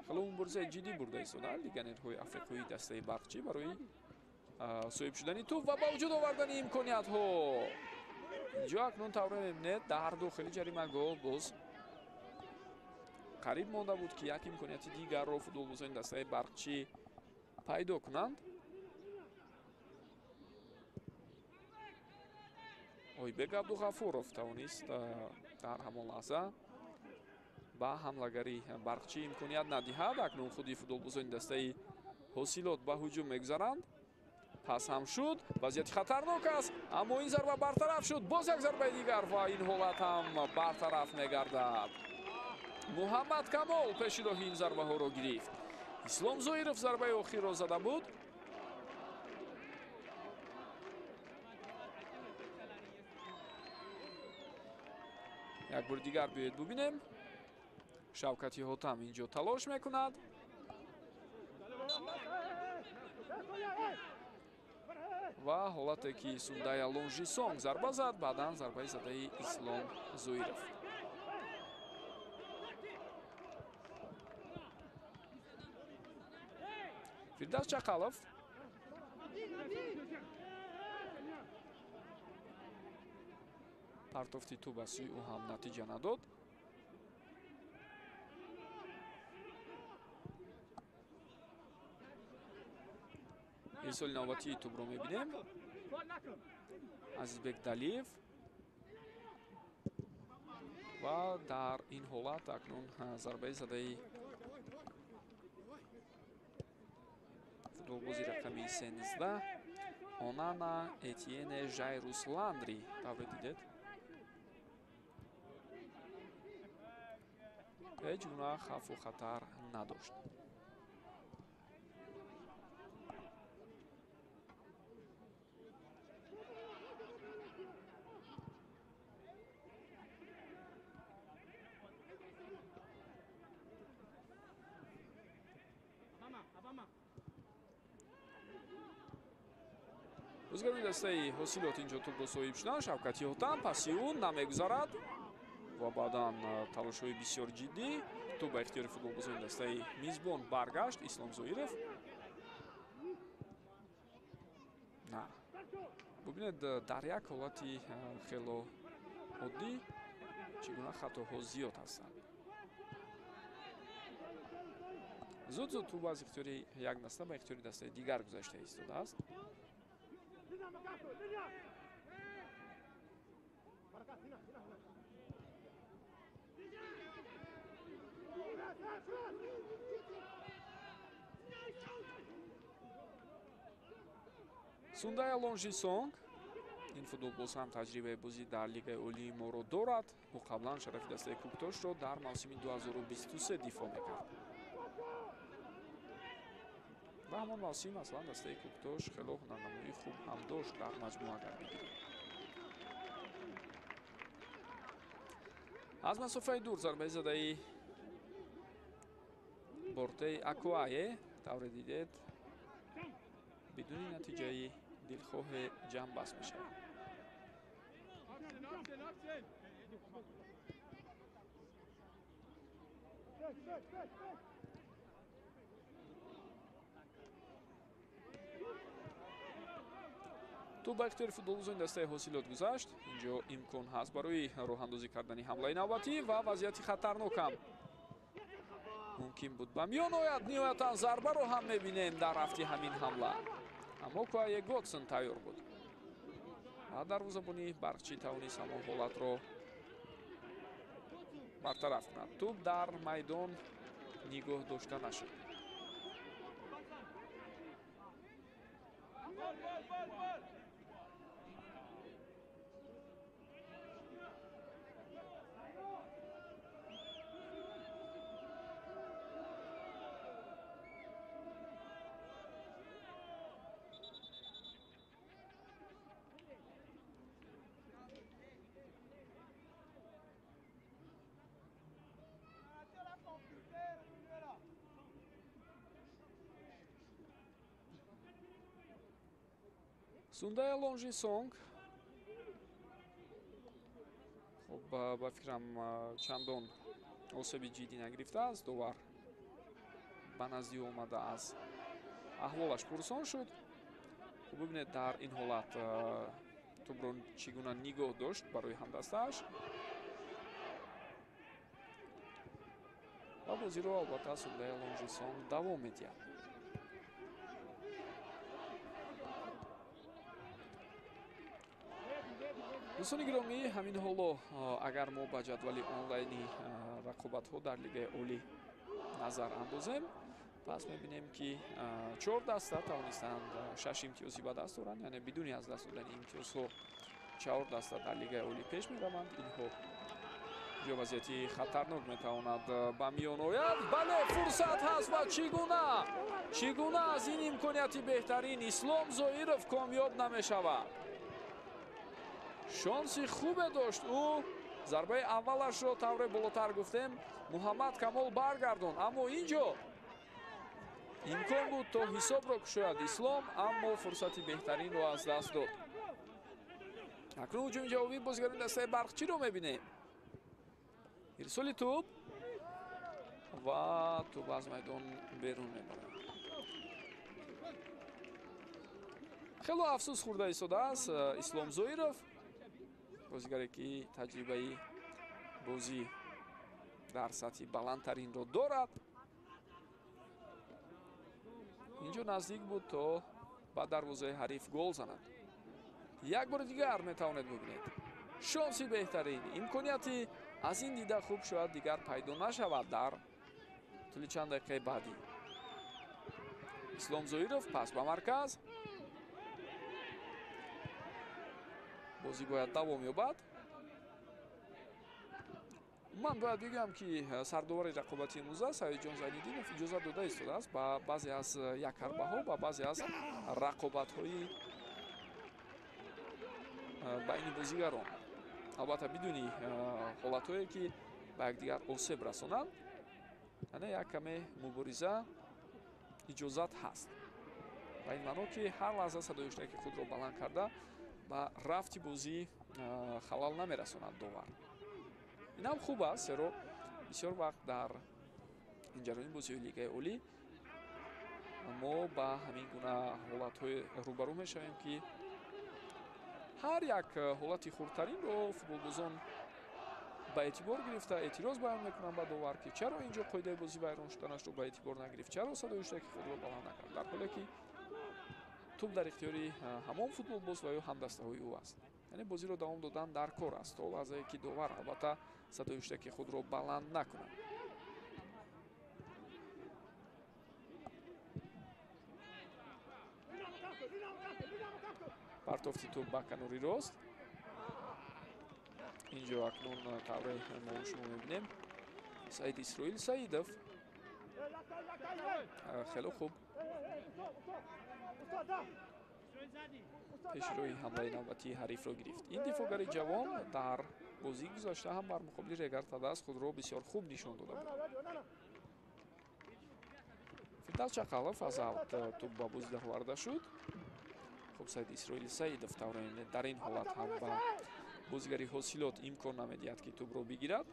Хело муборизаи ҷиддӣ бурда истодаанд легионерҳои африқоии дастаи Барқчӣ барои соҳиб шудани тӯб ва ба вуҷуд овардани имкониятҳо. Инҷо акнун тавре мебинед, дар дохили ҷаримагоҳ боз қариб монда буд, ки як имконияти дигарро футболбозони дастаи Барқчӣ пайдо кунанд. Ойбек Абдуғафуров тавонист дар ҳамон лаҳза ба ҳамлагари Барқчӣ имконият надиҳад. Акнун худи футболбозони дастаи Ҳосилот ба ҳуҷум мегузаранд. Пас ҳам шуд, вазъияти хатарнок аст, аммо ин зарба бартараф шуд. Боз як зарбаи дигар ва ин ҳолат ҳам бартараф мегардад. Муҳаммад Камол пеши роҳи ин зарбаҳоро гирифт. Ислом Зоиров зарбаи охирро зада буд. Як бори дигар биёед бубинем. Шавкати Ҳотам инҷо талош мекунад. Ва ҳолате ки Сундая Лонжисонг зарба зад, баъдан зарбаи задаи Ислом Зоиров. Фирдавс Чақалов партофти тӯб аз сӯи ӯ ҳам натиҷа надод. Ирсоли навбатии тӯбро мебинем. Азизбек Далиев ва дар ин ҳолат акнун зарбаи задаи футболбози рақами 13 Онана Этиене Жайрус Ландри тавре дидед. Ҳеҷ гуна хавфу хатар надошт. Бозигарони дастаи Ҳосилот инҷо тӯбро соҳиб шуданд. Шавкати Ҳотам паси ӯ намегузарад ва баъдан талошҳои бисёр ҷиддӣ тӯб ба ихтиёри футболбозони дастаи мизбон баргашт. Ислом Зоиров на бубинед, дар як ҳолати хело оддӣ чӣ гуна хатоҳо зиёд ҳастанд. Зуд-зуд тӯб аз ихтиёри як даста ба ихтиёри дастаи дигар гузашта истодааст. Сундая Лонжисонг, ин футболбоз ҳам таҷрибаи бозӣ дар Лигаи Олии моро дорад. Ӯ қаблан шарафи дастаи Кӯктошро дар мавсими 2023 дифоъ мекард. Ва ҳамон мавсим аслан дастаи Кӯктош хело ҳунарнамоии хуб ҳам дошт дар маҷмӯъ агар бигирем. Аз масофаи дур зарбаи задаи Бортей Акуае тавре дидед бидуни натиҷаи дилхоҳе ҷамъбаст мешавад. Тӯб ба ихтиёри футболбозони дастаи Ҳосилот гузашт. Инҷо имкон ҳаст барои роҳандозӣ кардани ҳамлаи навбатӣ ва вазъияти хатарнок ҳам мумкин буд ба миён ояд. Ниҳоятан зарбаро ҳам мебинем дар рафти ҳамин ҳамла, аммо Куае Готсон тайёр буд ва дарвозабони Барқчӣ тавонист ҳамон ҳолатро бартараф кунад. Тӯб дар майдон нигоҳ дошта нашуд. Сундая Лонжисонг хуб ба фикрам чандон осеби ҷиддӣ нагирифтааст. Довар ба назди омада аз аҳволаш пурсон шуд. Хуб бибинед, дар ин ҳолат тӯбро чӣ гуна нигоҳ дошт барои ҳамдастааш ва бозиро албатта Сундая Лонжисонг давом медиҳад. Дӯстони гиромӣ, ҳамин ҳоло агар мо ба ҷадвали онлайни рақобатҳо дар Лигаи Олӣ назар андозем, пас мебинем ки 4 даста тавонистанд 6 имтиёзӣ ба даст оранд, яъне бидуни аз даст додани имтиёзҳо 4 даста дар Лигаи Олӣ пеш мераванд. Инҳо ҷо вазъияти хатарнок метавонад ба миён ояд. Бале, фурсат ҳаст ва чӣ гуна? Чӣ гуна аз ин имконияти беҳтарин Ислом Зоиров комёб намешавад. Шонси хубе дошт ӯ. Зарбаи аввалашро тавре болотар гуфтем Муҳаммад Камол баргардон, аммо инҷо имкон буд то ҳисобро кушояд Ислом, аммо фурсати беҳтаринро аз даст дод. Акнун ҳуҷуми ҷавобии бозигарони дастаи Барқчиро мебинем. Ирсоли тӯб ва тӯб аз майдон берун мебарад. Хело афсӯс хӯрда истодааст Ислом Зоиров, бозигаре ки таҷрибаи бозӣ дар сатҳи баландтаринро дорад. Инҷо наздик буд то ба дарвозаи ҳариф гол занад. Як бори дигар метавонед бубинед. Шонси беҳтарин, имконияти аз ин дида хуб шояд дигар пайдо нашавад дар тӯли чанд дақиқаи баъдӣ. Ислом Зоиров пас ба марказ. Бозӣ бояд давом ёбад. Ман бояд бигӯям, ки сардовари рақобати имрӯза Саидҷон Зайниддинов иҷозат дода истодааст ба баъзе аз якҳарбаҳо, ба баъзе аз рақобатҳои байни бозигарон, албатта бидуни ҳолатҳое ки ба якдигар осеб расонанд, яъне як каме мубориза иҷозат ҳаст. Ба ин маъно ки ҳар лаҳза садои ҳуштаки худро баланд карда ба рафти бозӣ халал намерасонад довар. Ин ҳам хуб аст, зеро бисёр вақт дар ин ҷараёни бозиҳои Лигаи Олӣ мо ба ҳамин гуна ҳолатҳое рӯбарӯ мешавем, ки ҳар як ҳолати хурдтаринро футболбозон ба эътибор гирифта эътироз баён мекунанд ба довар, ки чаро инҷо қоидаи бозӣ вайрон шуданашро ба эътибор нагирифт, чаро садои ҳуштаки худро баланд накард, дар ҳоле ки тӯб дар ихтиёри ҳамон футболбоз ва ё ҳамдастаҳои ӯ аст. Яъне бозиро давом додан дар кор аст то лаҳзае ки довар албатта садои ҳуштаки худро баланд накунад. Партофти тӯб ба канори рост. Инҷо акнун тавре мо шумо мебинем, Саид Исроил Саидов хеле хуб пешроҳи ҳамлаи навбатии ҳарифро гирифт. Ин дифоъгари ҷавон дар бозии гузашта ҳам бар муқобили Регар Тадаз худро бисёр хуб нишон дода буд. Фирдавс Чақалов аз авт тӯб ба бозӣ дароварда шуд. Хуб, Саид Исроил Саидов тавре дар ин ҳолат ҳам ба бозигари ҳосилот имкон намедиҳад, ки тӯбро бигирад.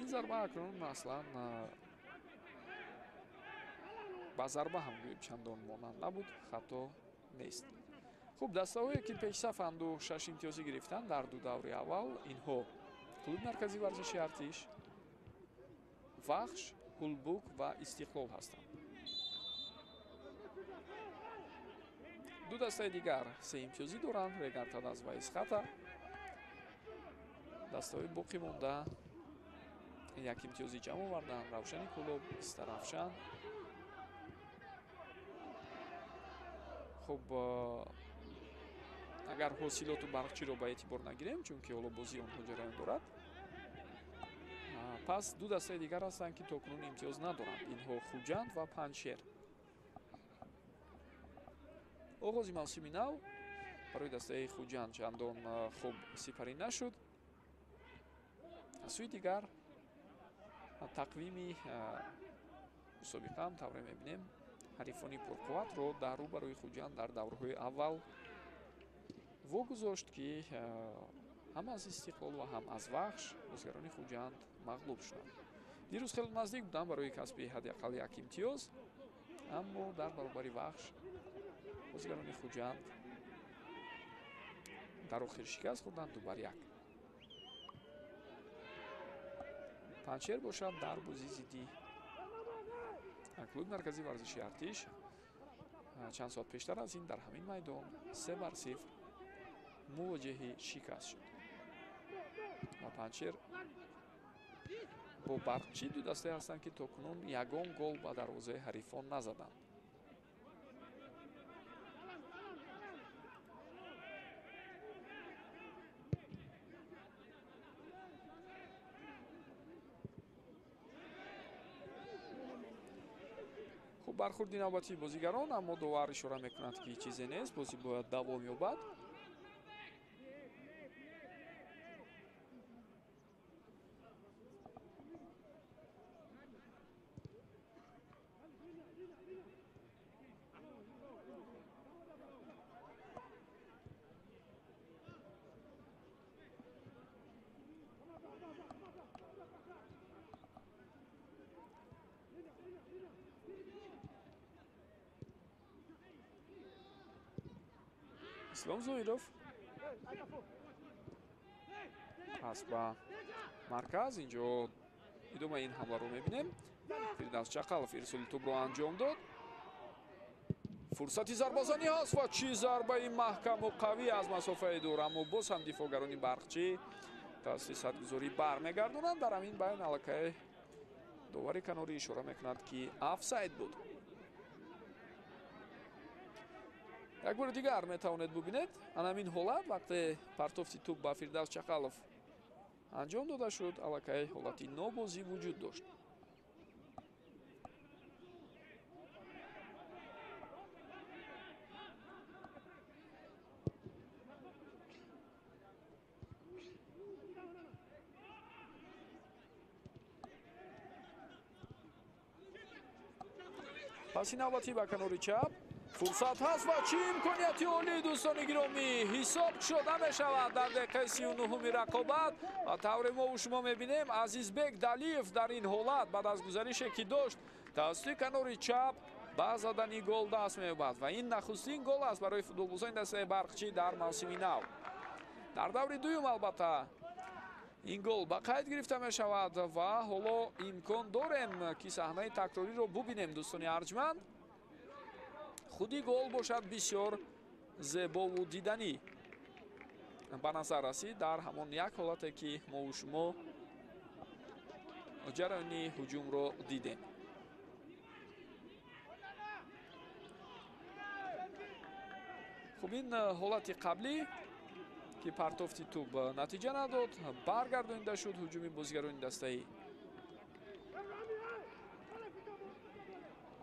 Ин зарба акнун аслан ба зарба ҳам гӯем чандон монанд набуд, хато нест. Хуб, дастаҳое ки пешсафанду 6 имтиёзӣ гирифтанд дар ду даври аввал, инҳо клуби марказии варзиши Артиш, Вахш, Ҳулбук ва Истиқлол ҳастанд. Ду дастаи дигар 3 имтиёзӣ доранд, Регар Тадаз ва Исхата. Дастаҳои боқӣ монда як имтиёзӣ ҷамъ оварданд: Равшани Кӯлоб, Истаравшан. Хуб, агар ҳосилоту барқчиро ба эътибор нагирем, чунки ҳоло бозии онҳо ҷараён дорад, пас ду дастаи дигар ҳастанд, ки то кунун имтиёз надоранд. Инҳо Хуҷанд ва Панҷшер. Оғози мавсими нав барои дастаи Хуҷанд чандон хуб сипарӣ нашуд. Аз сӯи дигар тақвими мусобиқа ҳам тавре мебинем, ҳарифони пурқувватро дар рӯбарӯи Хуҷанд дар даврҳои аввал вогузошт, ки ҳам аз Истиқлол ва ҳам аз Вахш бозигарони Хуҷанд мағлуб шуданд. Дирӯз хеле наздик буданд барои касби ҳадди ақал як имтиёз, аммо дар баробари Вахш бозигарони Хуҷанд дар охир шикаст хӯрданд 2-1. Панҷшер бошад дар бозии зидди клуби марказии варзиши Артиш чанд соат пештар аз ин дар ҳамин майдон 3-0 мувоҷиҳи шикаст шуд ва Панҷшер бо Барқчӣ ду дастае ҳастанд, ки то кунун ягон гол ба дарвозаи ҳарифон назаданд. Хуб, бархӯрди навбатии бозигарон, аммо довар ишора мекунад, ки чизе нест, бозӣ бояд давом ёбад. Ислом Зоиров пас ба марказ. Инҷо идомаи ин ҳамларо мебинем. Фирдавс Чақалов ирсоли тӯбро анҷом дод. Фурсати зарбазанӣ ҳаст ва чӣ зарбаи маҳкаму қавӣ аз масофаи дур, аммо боз ҳам дифоъгарони Барқчӣ тавассути садгузорӣ бармегардонанд. Дар ҳамин байн аллакай довари канорӣ ишора мекунад, ки офсайд буд. Як бори дигар метавонед бубинед ана ҳамин ҳолат, вақте партофти тӯб ба Фирдавс Чақалов анҷом дода шуд, аллакай ҳолати нобозӣ вуҷуд дошт. Паси навбатӣ ба канори чап фурсат ҳаст ва чӣ имконияти олӣ, дӯстони гиромӣ, ҳисоб шуда мешавад дар дақиқаи 39-уми рақобат. Ва тавре мо шумо мебинем, Азизбек Далиев дар ин ҳолат баъд аз гузарише ки дошт тавассути канори чап ба задани гол даст меёбад ва ин нахустин гол аст барои футболбозони дастаи Барқчӣ дар мавсими нав. Дар даври дуюм албатта ин гол ба қайд гирифта мешавад ва ҳоло имкон дорем, ки саҳнаи такрориро бубинем, дӯстони арҷманд. Худи гол бошад бисёр зебову диданӣ ба назар расид дар ҳамон як ҳолате, ки мову шумо ҷараёни ҳуҷумро дидем. Хуб, ин ҳолати қаблӣ ки партофти тӯб натиҷа надод, баргардонида шуд ҳуҷуми бозигарони дастаи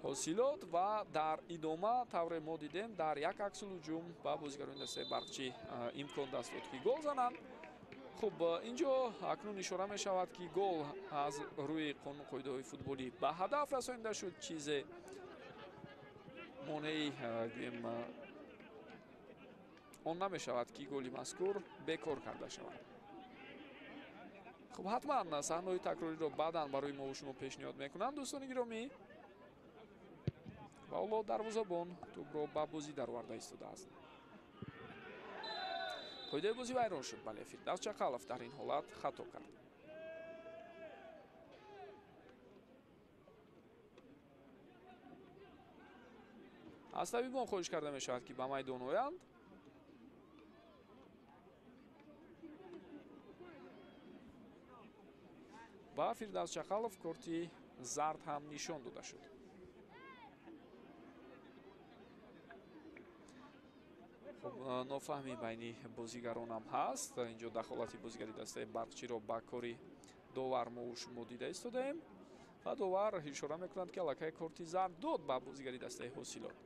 Ҳосилот ва дар идома тавре мо дидем дар як аксулҳуҷум ба бозигарони дастаи Барқчӣ имкон даст дод, ки гол зананд. Хуб, инҷо акнун ишора мешавад, ки гол аз рӯи қонун қоидаҳои футболӣ ба ҳадаф расонида шуд. Чизе монеи гӯем он намешавад, ки голи мазкур бекор карда шавад. Хуб, ҳатман саҳнаҳои такрориро баъдан барои мо шумо пешниҳод мекунанд, дӯстони гиромӣ. Ва ҳоло дарвозабон тӯбро ба бозӣ дароварда истодааст. Қоидаи бозӣ вайрон шуд. Бале, Фирдавс Чақалов дар ин ҳолат хато кард. Аз табибон хоҳиш карда мешавад, ки ба майдон оянд. Ба Фирдавс Чақалов корти зард ҳам нишон дода шуд. Хуб, нофаҳмӣ байни бозигаронам ҳаст. Инҷо дахолати бозигари дастаи Барқчиро ба кори довар мо шумо дида истодаем ва довар ишора мекунад, ки аллакай корти зард дод ба бозигари дастаи Ҳосилот.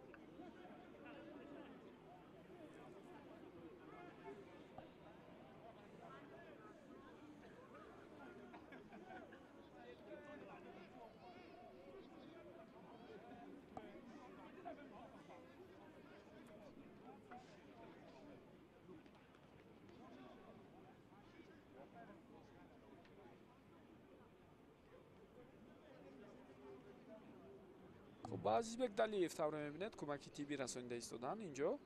Ба Азизбек Далиев тавре мебинед кӯмаки тиббӣ расонида истоданд инҷо.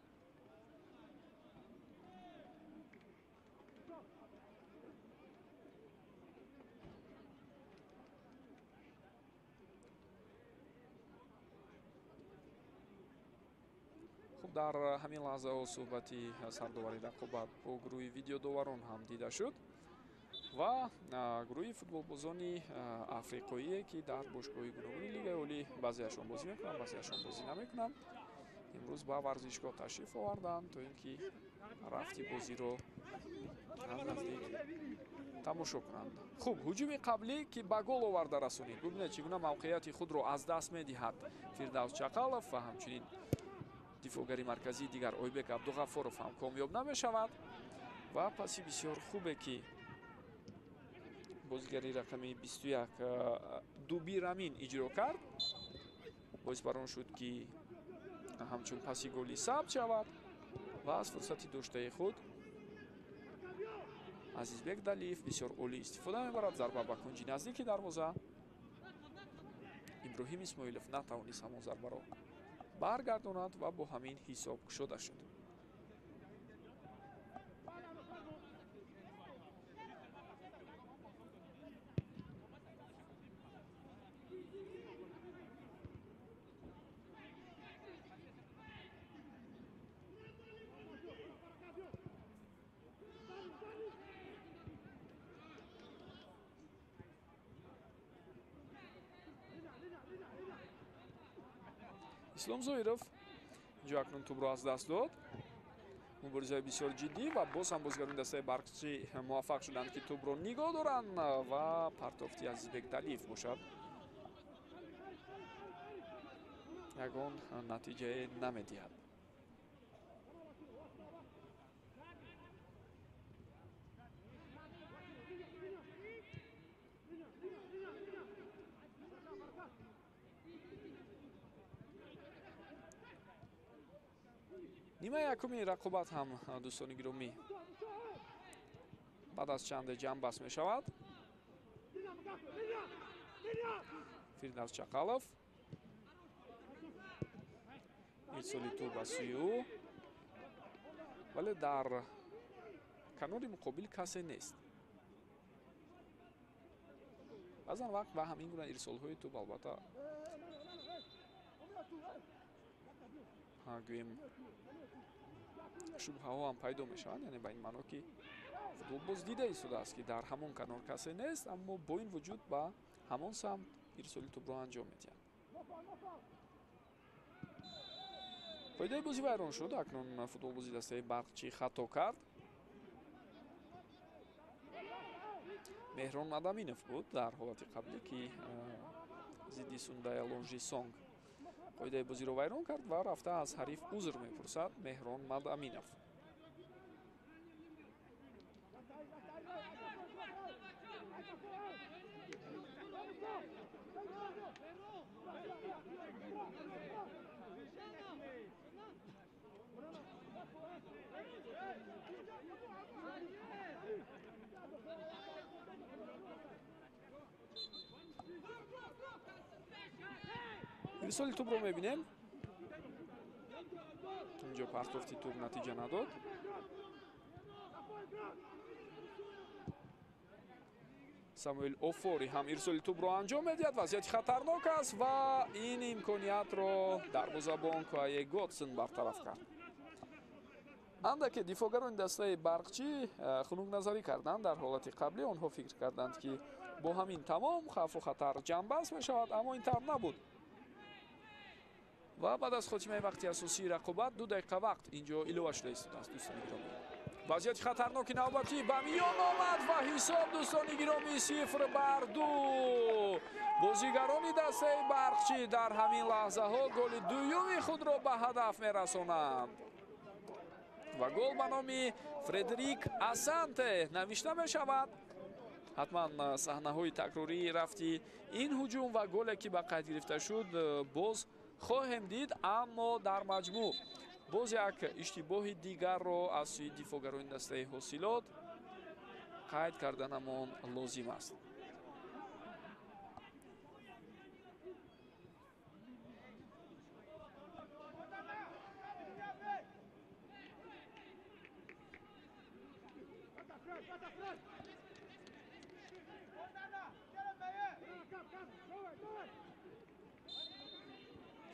Хуб, дар ҳамин лаҳзаҳо суҳбати сардовари рақобат бо гурӯҳи видеодоварон ҳам дида шуд ва гурӯҳи футболбозони африқоие, ки дар бошгоҳи гуногуни Лигаи Олӣ баъзеашон бозӣ мекунанд, баъзеашон бозӣ намекунанд, имрӯз ба варзишгоҳ ташриф оварданд, то ин ки рафти бозиро аз наздик тамошо кунанд. Хуб, ҳуҷуми қаблӣ, ки ба гол оварда расонид, бубинед чӣ гуна мавқеияти худро аз даст медиҳад Фирдавс Чақалов ва ҳамчунин дифоъгари марказии дигар Ойбек Абдуғаффоров ҳам комёб намешавад ва паси бисёр хубе, ки бозигари рақами 21 Дуби Рамин иҷро кард, боис бар он шуд, ки ҳамчун паси голи сабт шавад ва аз фурсати доштаи худ Азизбек Далиев бисёр олӣ истифода мебарад. Зарба ба кунҷи наздики дарвоза. Иброҳим Исмоилов натавонист ҳамон зарбаро баргардонад ва бо ҳамин ҳисоб кушода шуд. Ислом Зоиров инҷо акнун тӯбро аз даст дод. Муборизаи бисёр ҷиддӣ ва боз ҳам бозигарони дастаи Барқчӣ муваффақ шуданд, ки тӯбро нигоҳ доранд ва партофти Азизбек Далиев бошад. Ягон натиҷае намедиҳад. Нимаи якуми рақобат ҳам, дӯстони гиромӣ, баъд аз чанде ҷамъбаст мешавад. Фирдавс Чақалов ирсоли тӯб ба сӯи ӯ, вале дар канори муқобил касе нест. Баъзан вақт ва ҳамин гуна ирсолҳои тӯб албатта гӯем шубҳаҳо ҳам пайдо мешаванд, яъне ба ин маъно ки футболбоз дида истодааст, ки дар ҳамон канор касе нест, аммо бо ин вуҷуд ба ҳамон самт ирсоли тӯбро анҷом медиҳад. Қоидаи бозӣ вайрон шуд. Акнун футболбози дастаи Барқчӣ хато кард. Меҳрон Мадаминов буд дар ҳолати қаблӣ, ки зидди Сундая Лонжи Сонг қоидаи бозиро вайрон кард ва рафта аз ҳариф узр мепурсад Меҳрон Мадаминов. Ирсоли тӯбро мебинем. Инҷо партофти тӯб натиҷа надод. Самуэл Офори ҳам ирсоли тӯбро анҷом медиҳад. Вазъияти хатарнок аст ва ин имкониятро дарвозабон Куае Готсен бартараф кард. Андаке дифоъгарони дастаи Барқчӣ хунукназарӣ карданд дар ҳолати қаблӣ. Онҳо фикр карданд, ки бо ҳамин тамом хавфу хатар ҷамъбаст мешавад, аммо ин тавр набуд. Ва баъд аз хотимаи вақти асосии рақобат 2 дақиқа вақт инҷо илова шуда истодааст, дӯстони гиромӣ. Вазъияти хатарноки навбатӣ ба миён омад ва ҳисоб, дӯстони гиромӣ, 0-2. Бозигарони дастаи Барқчӣ дар ҳамин лаҳзаҳо голи дуюми худро ба ҳадаф мерасонанд ва гол ба номи Фредерик Асанте навишта мешавад. Ҳатман саҳнаҳои такрории рафти ин ҳуҷум ва голе ки ба қайд гирифта шуд боз хоҳем дид, аммо дар маҷмӯъ боз як иштибоҳи дигарро аз сӯи дифоъгарони дастаи Ҳосилот қайд карданамон лозим аст.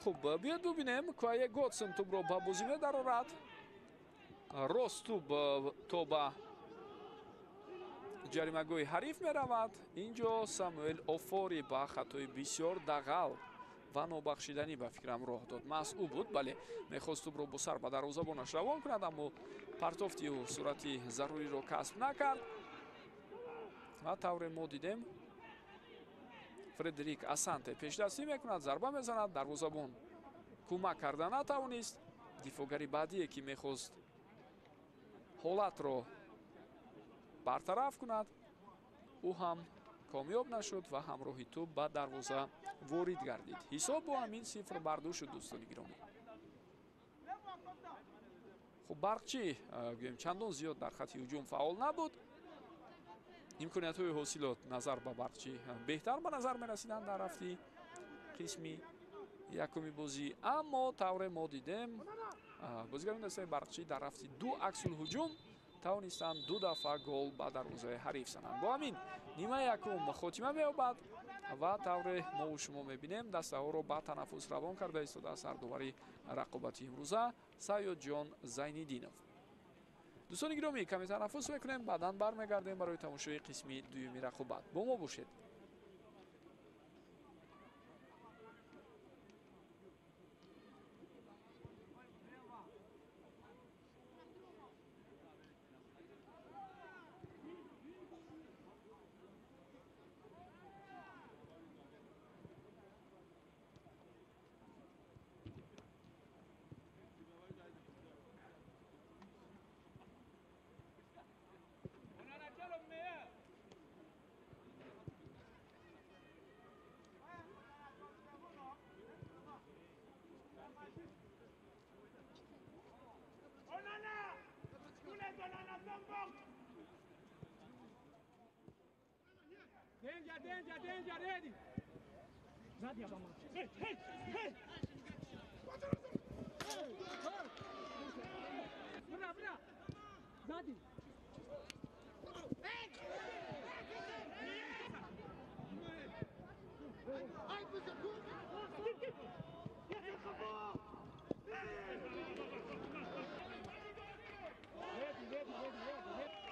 Хуб, биёд бубинем. Куае Готсен тӯбро ба бозӣ медарорад. Рост тӯб то ба ҷаримагоҳи ҳариф меравад. Инҷо Самуэл Офори ба хатои бисёр дағал ва нобахшиданӣ ба фикрам роҳ дод. Маҳз ӯ буд, бале, мехост тӯбро бо сар ба дарвозабонаш равон кунад, аммо партофти ӯ суръати заруриро касб накард. Ва тавре мо дидем, Фредерик Асанте пешдастӣ мекунад, зарба мезанад, дарвозабон кӯмак карда натавонист. Дифоъгари баъдие ки мехост ҳолатро бартараф кунад, ӯ ҳам комёб нашуд ва ҳамроҳи тӯб ба дарвоза ворид гардид. Ҳисоб бо ҳамин 0-2 шуд, дӯстони гиромӣ. Хуб, Барқчӣ гӯем чандон зиёд дар хатти ҳуҷум фаъол набуд. Имкониятҳои Ҳосилот назар ба Барқчӣ беҳтар ба назар мерасиданд дар рафти қисми якуми бозӣ, аммо тавре мо дидем, бозигарони дастаи Барқчӣ дар рафти 2 аксулҳуҷум тавонистанд 2 дафъа гол ба дарвозаи ҳариф зананд. Бо ҳамин нимаи якум хотима меёбад ва тавре мову шумо мебинем, дастаҳоро ба танаффус равон карда истодааст сардовари рақобати имрӯза Саёдҷон Зайниддинов. Дӯстони гиромӣ, каме танаффус мекунем, баъдан бармегардем барои тамошои қисми дуюми рақобат. Бо мо бошед. Danger, danger, danger, ready. Nadia, vamos. Hey, hey, hey. Bra, bra. Zadi. Ready, ready, ready, ready.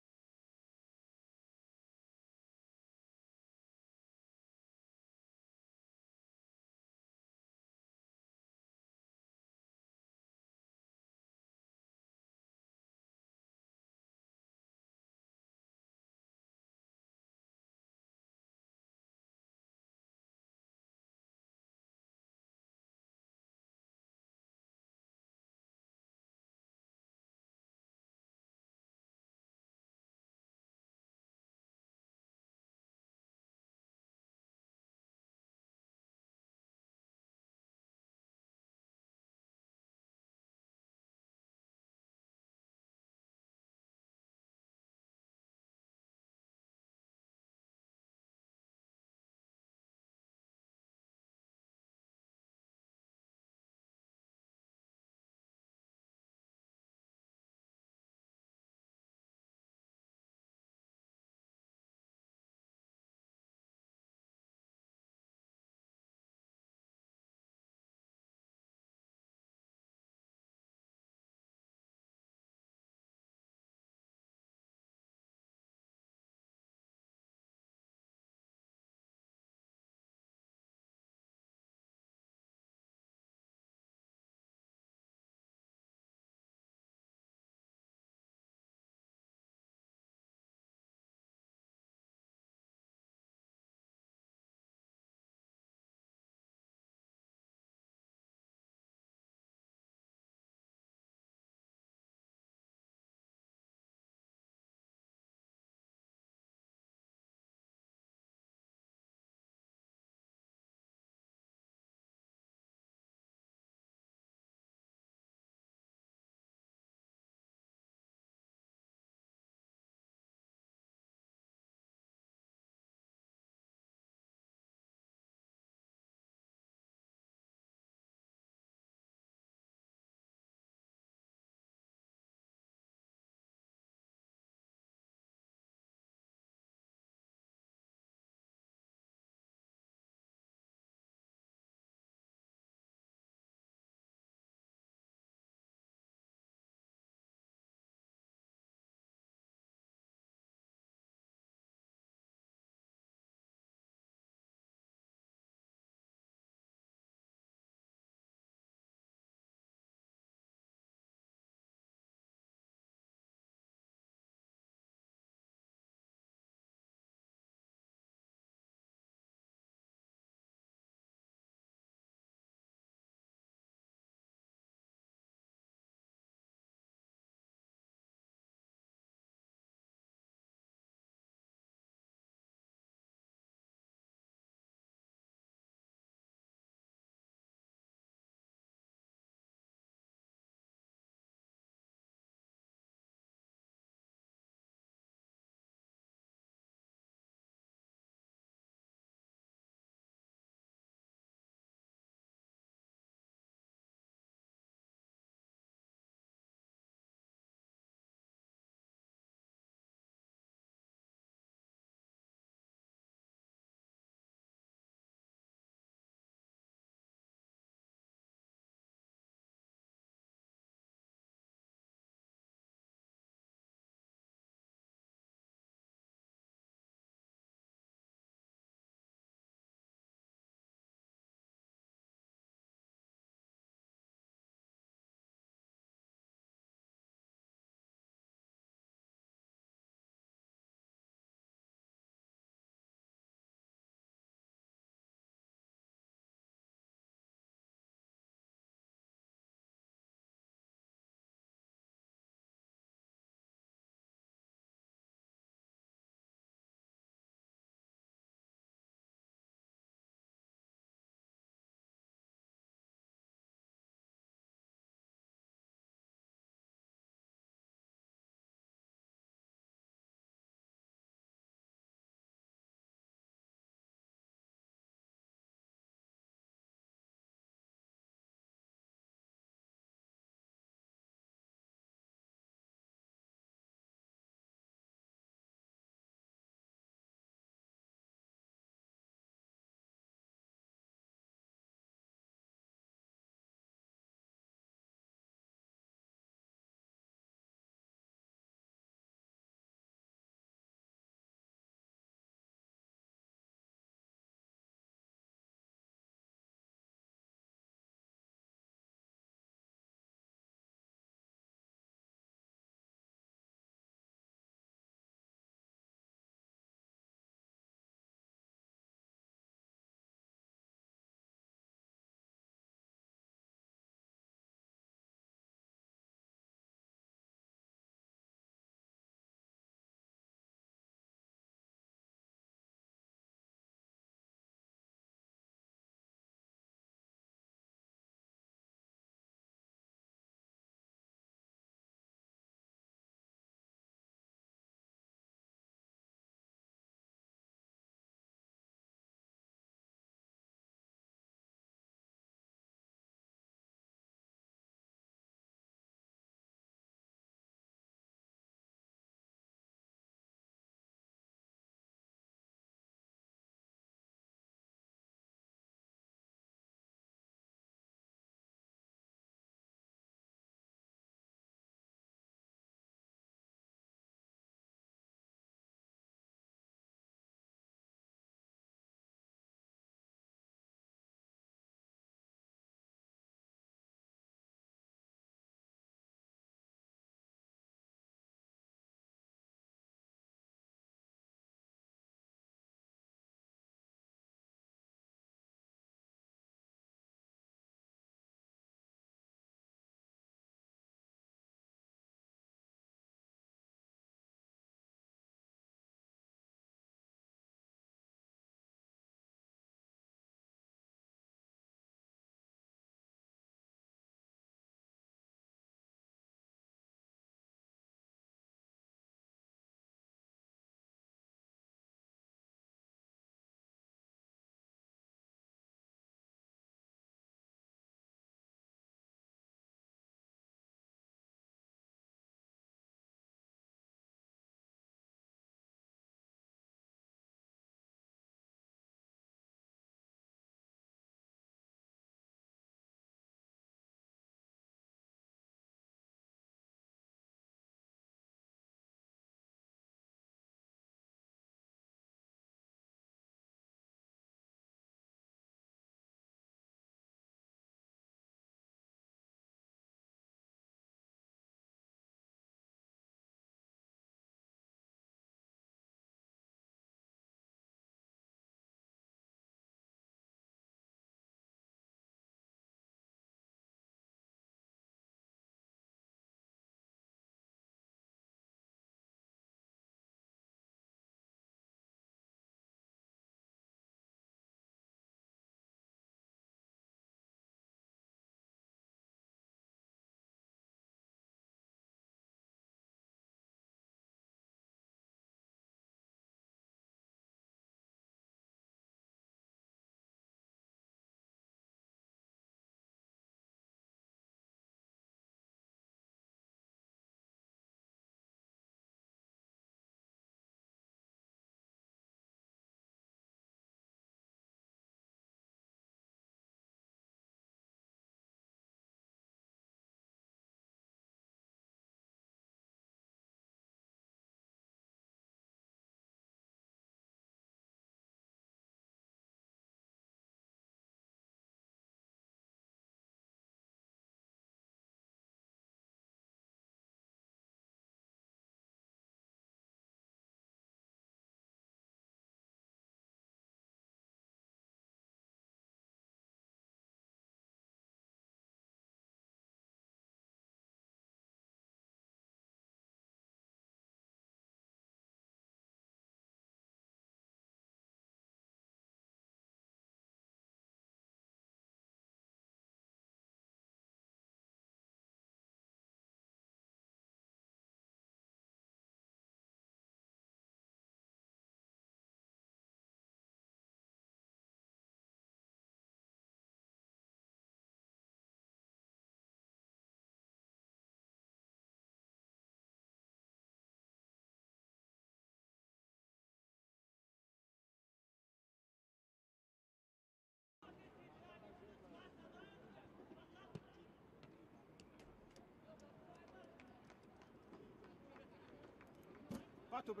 Дӯстони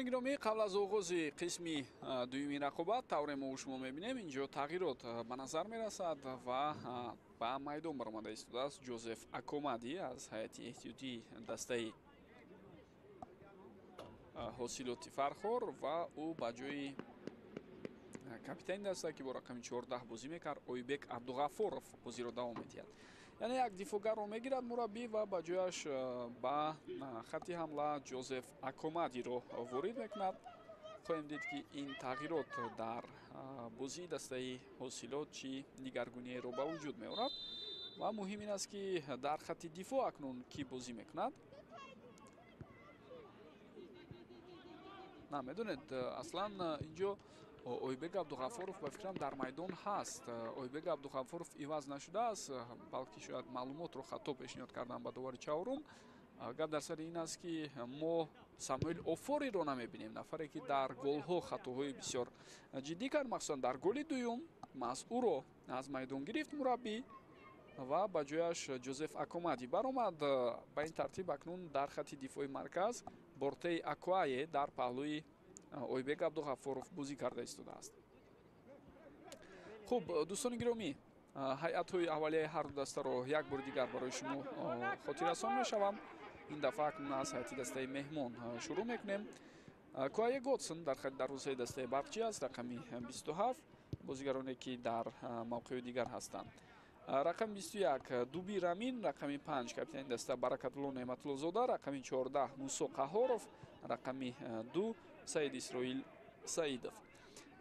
гиромӣ, қабл аз оғози қисми дуюми рақобат, тавре мо шумо мебинем, инҷо тағйирот ба назар мерасад ва ба майдон баромада истодааст Ҷозеф Акомади аз ҳайати эҳтиётии дастаи Ҳосилоти Фархор ва ӯ ба ҷои капитани даста, ки бо рақами 14 бозӣ мекард, Ойбек Абдуғаффоров бозиро давом медиҳад. Яъне як дифоъгарро мегирад мураббӣ ва ба ҷояш ба хатти ҳамла Ҷозеф Акомадиро ворид мекунад. Хоҳем дид, ки ин тағйирот дар бозии дастаи Ҳосилот чӣ дигаргуниеро ба вуҷуд меорад ва муҳим ин аст, ки дар хатти дифоъ акнун кӣ бозӣ мекунад. На, медонед, аслан инҷо Ойбек Абдуғаффоров ба фикрам дар майдон ҳаст. Ойбек Абдуғаффоров иваз нашудааст, балки шояд маълумотро хато пешниҳод кардам ба довари чаҳорум. Гап дар сари ин аст, ки мо Самуэл Офориро намебинем, нафаре ки дар голҳо хатоҳои бисёр ҷиддӣ кард, махсусан дар голи дуюм маҳз ӯро аз майдон гирифт мураббӣ ва ба ҷояш Ҷозеф Акомади баромад. Ба ин тартиб акнун дар хатти дифои марказ Бортей Акуае дар паҳлӯи Ойбек Абдуғаффоров бозӣ карда истодааст. Хуб, дӯстони гиромӣ, ҳайатҳои аввалияи ҳарду дастаро як бори дигар барои шумо хотиррасон мешавам. Ин дафъа акнун аз ҳайати дастаи меҳмон шурӯъ мекунем. Куае Готсон дар хати дарвозаи дастаи Барқчӣ аст, рақами 27, бозигароне ки дар мавқеъи дигар ҳастанд. Рақами 21 Дуби Рамин, рақами 5 капитани даста Баракатулло Неъматуллозода, рақами 14 Мусо Қаҳоров, рақами 2 Саид Исроил Саидов,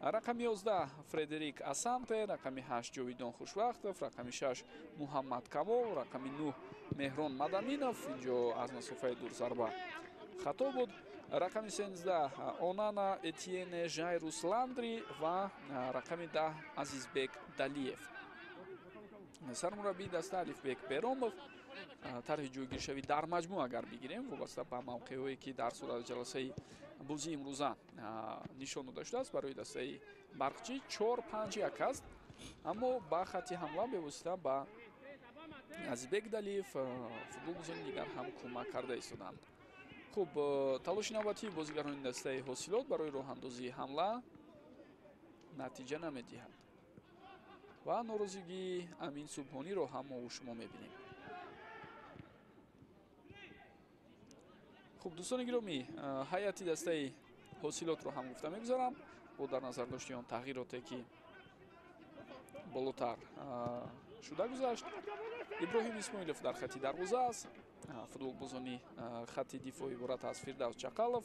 рақами 11 Фредерик Асанте, рақами 8 Ҷовидон Хушвақтов, рақами 6 Муҳаммад Камол, рақами 9 Меҳрон Мадаминов, инҷо аз масофаи дур зарба хато буд, рақами 13 Онана Этиене Жайрус Ландри ва рақами 10 Азизбек Далиев. Сармураббии даста Алифбек Беромов. Тарҳи ҷойгиршавӣ дар маҷмӯъ агар бигирем, вобаста ба мавқеъҳое ки дар сурати ҷаласаи бозии имрӯза нишон дода шудааст, барои дастаи Барқчӣ 4-5-1 аст, аммо ба хатти ҳамла бевосита ба Азизбек Далиев футболбозони дигар ҳам кӯмак карда истоданд. Хуб, талоши навбатии бозигарони дастаи Ҳосилот барои роҳандозии ҳамла натиҷа намедиҳад ва норозигии Амин Субҳониро ҳам мо шумо мебинем. Хуб, дӯстони гиромӣ, ҳайати дастаи Ҳосилотро ҳам гуфта мегузарам бо дар назар дошти он тағйироте ки болотар шуда гузашт. Иброҳим Исмоилов дар хатти дарвоза аст. Футболбозони хатти дифоъ иборат аз Фирдавс Чақалов,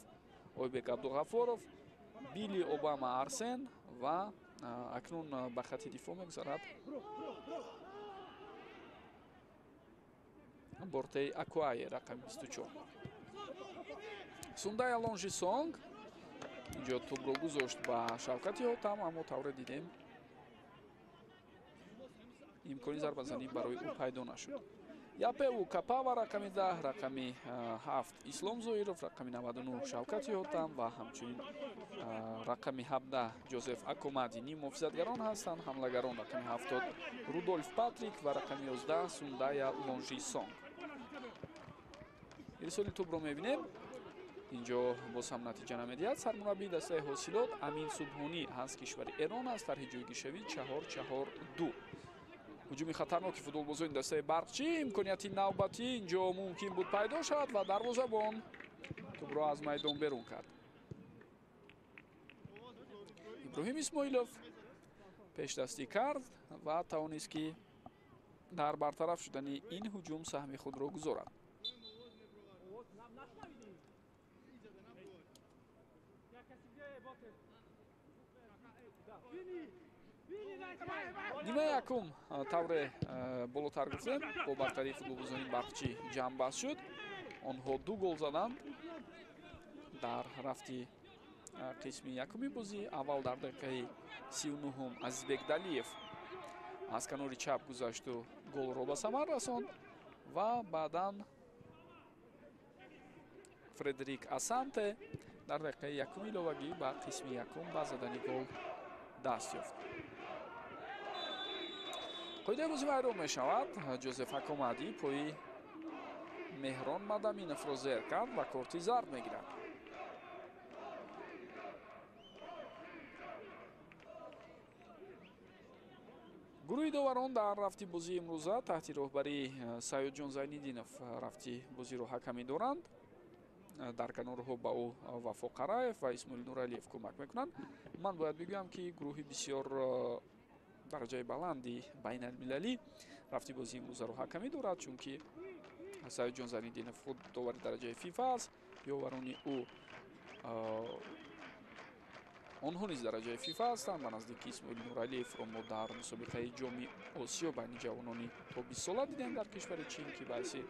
Ойбек Абдуғаффоров, Билли Обама Арсен ва акнун ба хатти дифоъ мегузарад Бортей Акуае, рақами 24. Сундай Алонжи Сонг инҷо тӯбро гузошт ба Шавкати Ҳотам, аммо тавре дидем имкони зарбазанӣ барои ӯ пайдо нашуд. Япеу Капава рақами 10, рақами 7 Ислом Зоиров, рақами 99 Шавкати Ҳотам ва ҳамчунин рақами 17 Ҷозеф Акомади ним муҳофизатгарон ҳастанд. Ҳамлагарон рақами 70 Рудольф Патрик ва рақами 11 Сундая Лонжи Сонг. Ирсоли тӯбро мебинем. Инҷо боз ҳам натиҷа намедиҳад. Сармураббии дастаи Ҳосилот Амин Субҳонӣ аз кишвари Эрон аст. Тарҳи ҷойгиршавӣ 4-4-2. Ҳуҷуми хатарноки футболбозони дастаи Барқчӣ, имконияти навбатӣ инҷо мумкин буд пайдо шавад ва дарвозабон тӯбро аз майдон берун кард. Иброҳим Исмоилов пешдастӣ кард ва тавонист, ки дар бартараф шудани ин ҳуҷум саҳми худро гузорад. Нимаи якум тавре болотар гуфтем, бо бартарии футболбозони Барқчӣ ҷамъбаст шуд. Онҳо 2 гол заданд дар рафти қисми якуми бозӣ. Аввал дар дақиқаи 39 Азизбек Далиев аз канори чап гузашту голро ба самар расонд ва баъдан Фредерик Асанте Дар дақиқаи якум иловагӣ ба қисми якум ба задани гол даст ёфт. Қоидаи бозӣ вайрон мешавад. Ҷозеф Акомадӣ пои Меҳрон Мадаминовро зер кард ва корти зард мегирад. Гурӯҳи доварон дар рафти бозии имрӯза таҳти роҳбарии Саёдҷон Зайниддинов рафти бозиро ҳакамӣ доранд. Дар канорҳо ба ӯ Вафо Қараев ва Исмоил Нуралиев кӯмак мекунанд. Ман бояд бигӯям, ки гурӯҳи бисёр дараҷаи баланди байналмилалӣ рафти бозии имрӯзаро ҳакамӣ дорад, чунки Саёдҷон Зайниддинов худ довари дараҷаи ФИФА аст, ёварони ӯ онҳо низ дараҷаи ФИФА ҳастанд. Ба наздики Исмоил Нуралиевро мо дар мусобиқаи ҷоми Осиё байни ҷавонони то 20 сола дидем дар кишвари Чин, ки ба ҳайси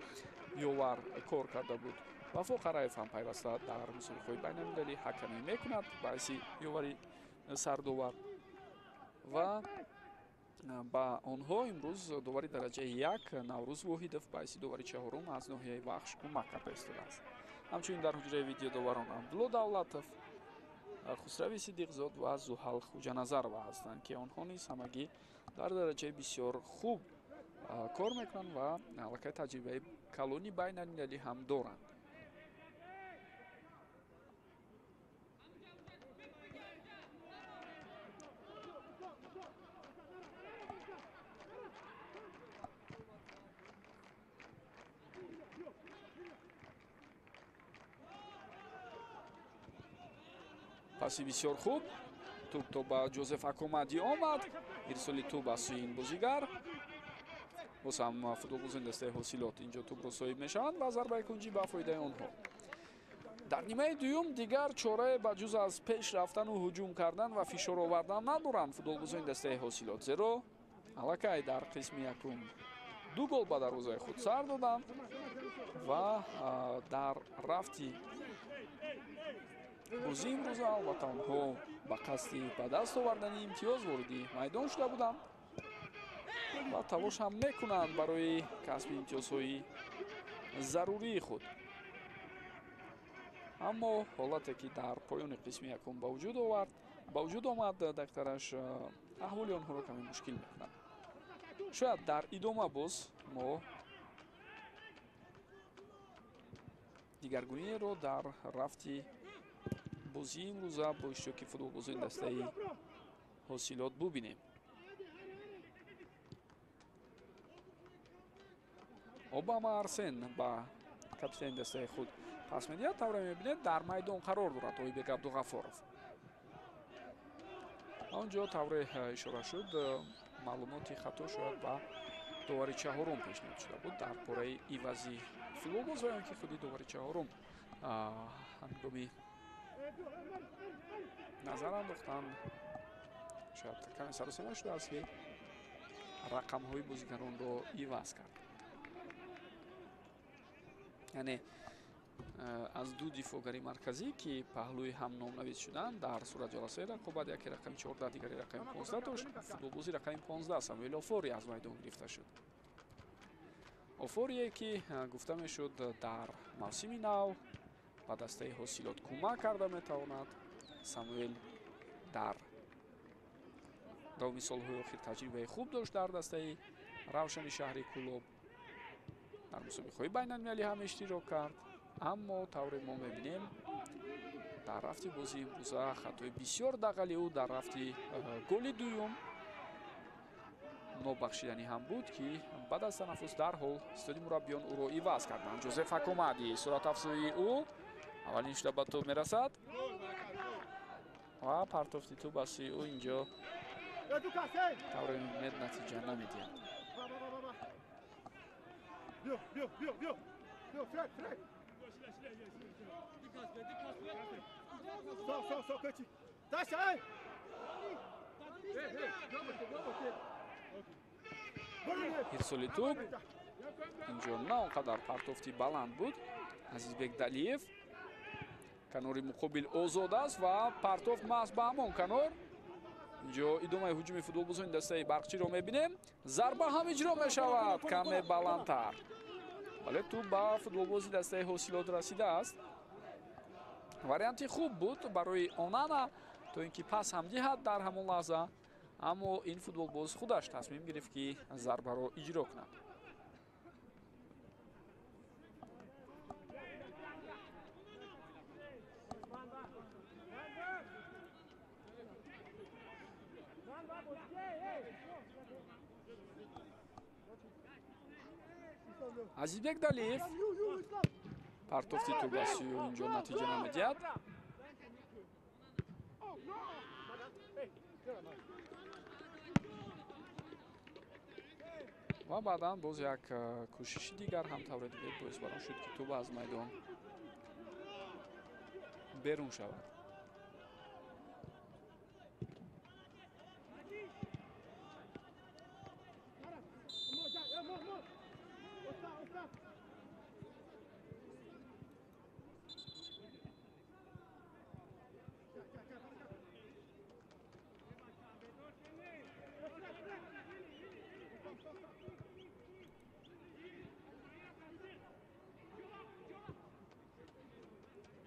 ёвар кор карда буд. Вафо Қараев ҳам пайваста дар мусобиқаҳои байналмилалӣ ҳакамӣ мекунад ба ҳайси ёвари сардовар ва ба онҳо имрӯз довари дараҷаи як Наврӯз Воҳидов ба ҳайси довари чаҳорум аз ноҳияи Вахш кӯмак карда истодааст. Ҳамчунин дар ҳуҷраи видеодоварон Абдулло Давлатов, Хусрави Сидиқзод ва Зуҳал Хуҷаназарова ҳастанд, ки онҳо низ ҳамагӣ дар дараҷаи бисёр хуб кор мекунанд ва аллакай таҷрибаи калони байналмилалӣ ҳам доранд. Паси бисёр хуб, тӯб то ба Ҷозеф Акомадӣ омад. Ирсоли тӯб аз сӯи ин бозигар. Боз ҳам футболбозони дастаи Ҳосилот инҷо тӯбро соҳиб мешаванд ва зарбаи кунҷӣ ба фоидаи онҳо. Дар нимаи дуюм дигар чорае ба ҷуз аз пеш рафтану ҳуҷум кардан ва фишор овардан надоранд футболбозони дастаи Ҳосилот, зеро аллакай дар қисми якум 2 гол ба дарвозаи худ сар доданд ва дар рафти бозии имрӯза албатта онҳо ба қасди ба даст овардани имтиёз вориди майдон шуда буданд ва талош ҳам мекунанд барои касби имтиёзҳои зарурии худ. Аммо ҳолате ки дар поёни қисми якум ба вуҷуд омад, дактараш аҳволи онҳоро каме мушкил мекунад. Шояд дар идома боз мо дигаргуниеро дар рафти бозии имрӯза бо иштироки футболбозони дастаи Ҳосилот бубинем. Обама Арсен ба капитани дастаи худ пас медиҳад. Тавре мебинед, дар майдон қарор дорад Ойбек Абдуғафоров. Он ҷо тавре ишора шуд, маълумоти хато шояд ба довари чаҳорум пешниҳод шуда буд дар бораи ивази футболбоз ва ё ки худи довари чаҳорум ҳангоми назар андохтан шояд каме саросема шудааст, ки рақамҳои бозигаронро иваз кард. Яъне аз ду дифоъгари марказӣ, ки паҳлӯи ҳам номнавис шуданд дар суратҷаласаи рақобат, яке рақами 14, дигари рақами 15 дошт. Футболбози рақами 15 Самуэл Офори аз майдон гирифта шуд. Офорие ки гуфта мешуд дар мавсими нав ба дастаи Ҳосилот кӯмак карда метавонад. Самуэл дар давоми солҳои охир таҷрибаи хуб дошт дар дастаи Равшани шаҳри Кӯлоб, дар мусобиқаҳои байналмилалӣ ҳам иштирок кард. Аммо тавре мо мебинем, дар рафти бозии имрӯза хатои бисёр дағали ӯ дар рафти голи дуюм нобахшиданӣ ҳам буд, ки баъд аз танаффус дарҳол истоди мураббиён ӯро иваз карданд. Ҷозеф Акомадӣ, суратафзоии ӯ аввалин шуда ба тӯб мерасад ва партофти тӯб аз сӯи ӯ инҷо тавре мебинед натиҷа намедиҳад. Ирсоли тӯб инҷо на он қадар партофти баланд буд. Азизбек Далиев канори муқобил озод аст ва партофт маҳз ба ҳамон канор. Инҷо идомаи ҳуҷуми футболбозони дастаи Барқчиро мебинем. Зарба ҳам иҷро мешавад каме баландтар, вале тӯб ба футболбози дастаи Ҳосилот расидааст. Варианти хуб буд барои Онана, то ин ки пас ҳам диҳад дар ҳамон лаҳза, аммо ин футболбоз худаш тасмим гирифт, ки зарбаро иҷро кунад. Азизбек Далиев партофти тӯб аз сӯи инҷо натиҷа намедиҳад. Ва баъдан боз як кӯшиши дигар ҳам тавре дидед боис бар он шуд, ки тӯб аз майдон берун шавад.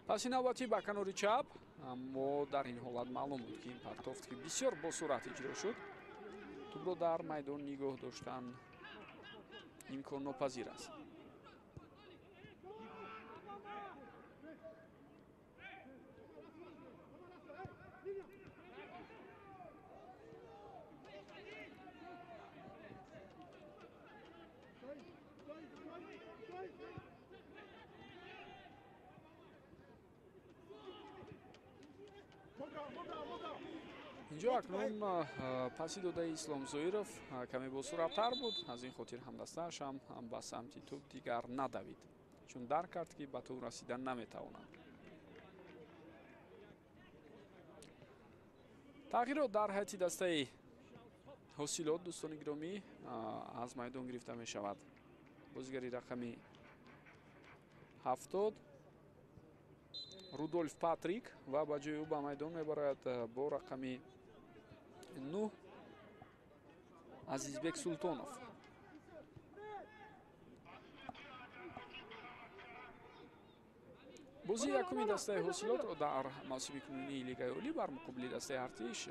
Паси навбатӣ ба канори чап, аммо дар ин ҳолат маълум буд, ки ин партофт, ки бисёр бо суръат иҷро шуд, тӯбро дар майдон нигоҳ доштан имконнопазир аст. Инҷо акнун паси додаи Ислом Зоиров каме босуръаттар буд, аз ин хотир ҳамдастааш ҳам ба самти тӯб дигар надавид, чун дарк кард, ки ба тӯб расидан наметавонад. Тағйирот дар ҳайати дастаи Ҳосилот, дӯстони гиромӣ, аз майдон гирифта мешавад. Бозигари рақами 70 Рудольф Патрик ва ба ҷои ӯ ба майдон мебарояд бо рақами 9 Азизбек Султонов. Бозии якуми дастаи Ҳосилотро дар мавсими кунунии Лигаи Олӣ бар муқобили дастаи Артиш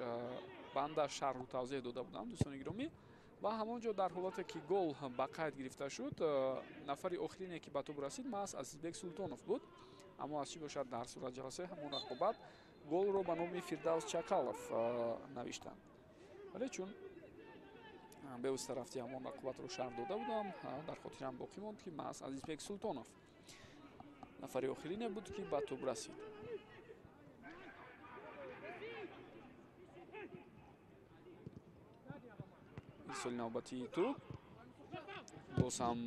банда шарҳу тавзеҳ дода будам, дӯстони гиромӣ, ва ҳамон ҷо дар ҳолате ки гол ба қайд гирифта шуд, нафари охирине ки ба тӯб расид маҳз Азизбек Султонов буд. Аммо аз чӣ бошад, дар суратҷаласаи ҳамон рақобат голро ба номи Фирдавс Чакалов навиштанд. Вале чун бевосита рафти ҳамон рақобатро шарҳ дода будам, дар хотирам боқӣ монд, ки маҳз Азизбек Султонов нафари охирине буд, ки ба тӯб расид. Ирсоли навбатии тӯб боз ҳам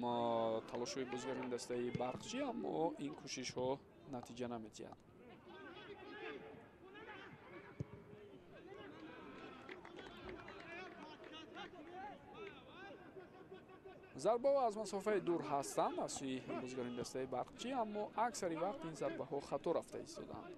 талошҳои бозигарони дастаи Барқчӣ, аммо ин кӯшишҳо натиҷа намедиҳад. Зарбаҳо аз масофаи дур ҳастанд аз сӯи бозигарони дастаи Барқчӣ, аммо аксари вақт ин зарбаҳо хато рафта истодаанд.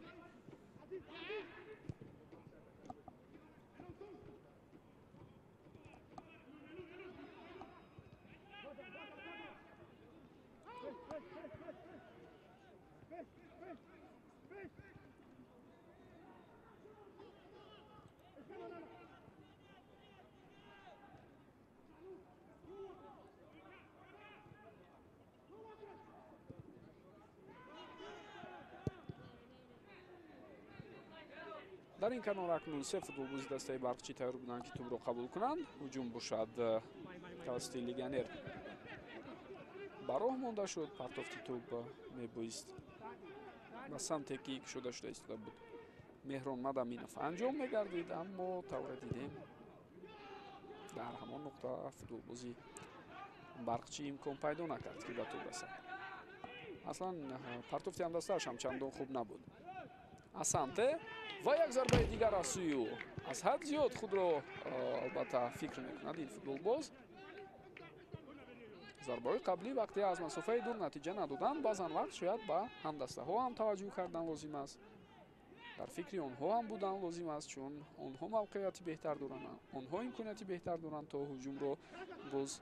Дар ин канор акнун се футболбози дастаи Барқчӣ тайёр буданд, ки тӯбро қабул кунанд. Ҳуҷум бошад тавассути легионер ба роҳ монда шуд. Партофти тӯб мебоист ба самте ки кушода шуда истода буд Меҳрон Мадаминов анҷом мегардид, аммо тавре дидем дар ҳамон нуқта футболбози Барқчӣ имкон пайдо накард, ки ба тӯб расад. Аслан партофти ҳамдастааш ҳам чандон хуб набуд. Асанте ва як зарбаи дигар аз сӯи ӯ. Аз ҳад зиёд худро албатта фикр мекунад ин футболбоз. Зарбаҳои қаблӣ вақте аз масофаи дур натиҷа надоданд, баъзан вақт шояд ба ҳамдастаҳо ҳам таваҷҷӯҳ кардан лозим аст. Дар фикри онҳо ҳам будан лозим аст, чун онҳо мавқеияти беҳтар доранд, онҳо имконияти беҳтар доранд, то ҳуҷумро боз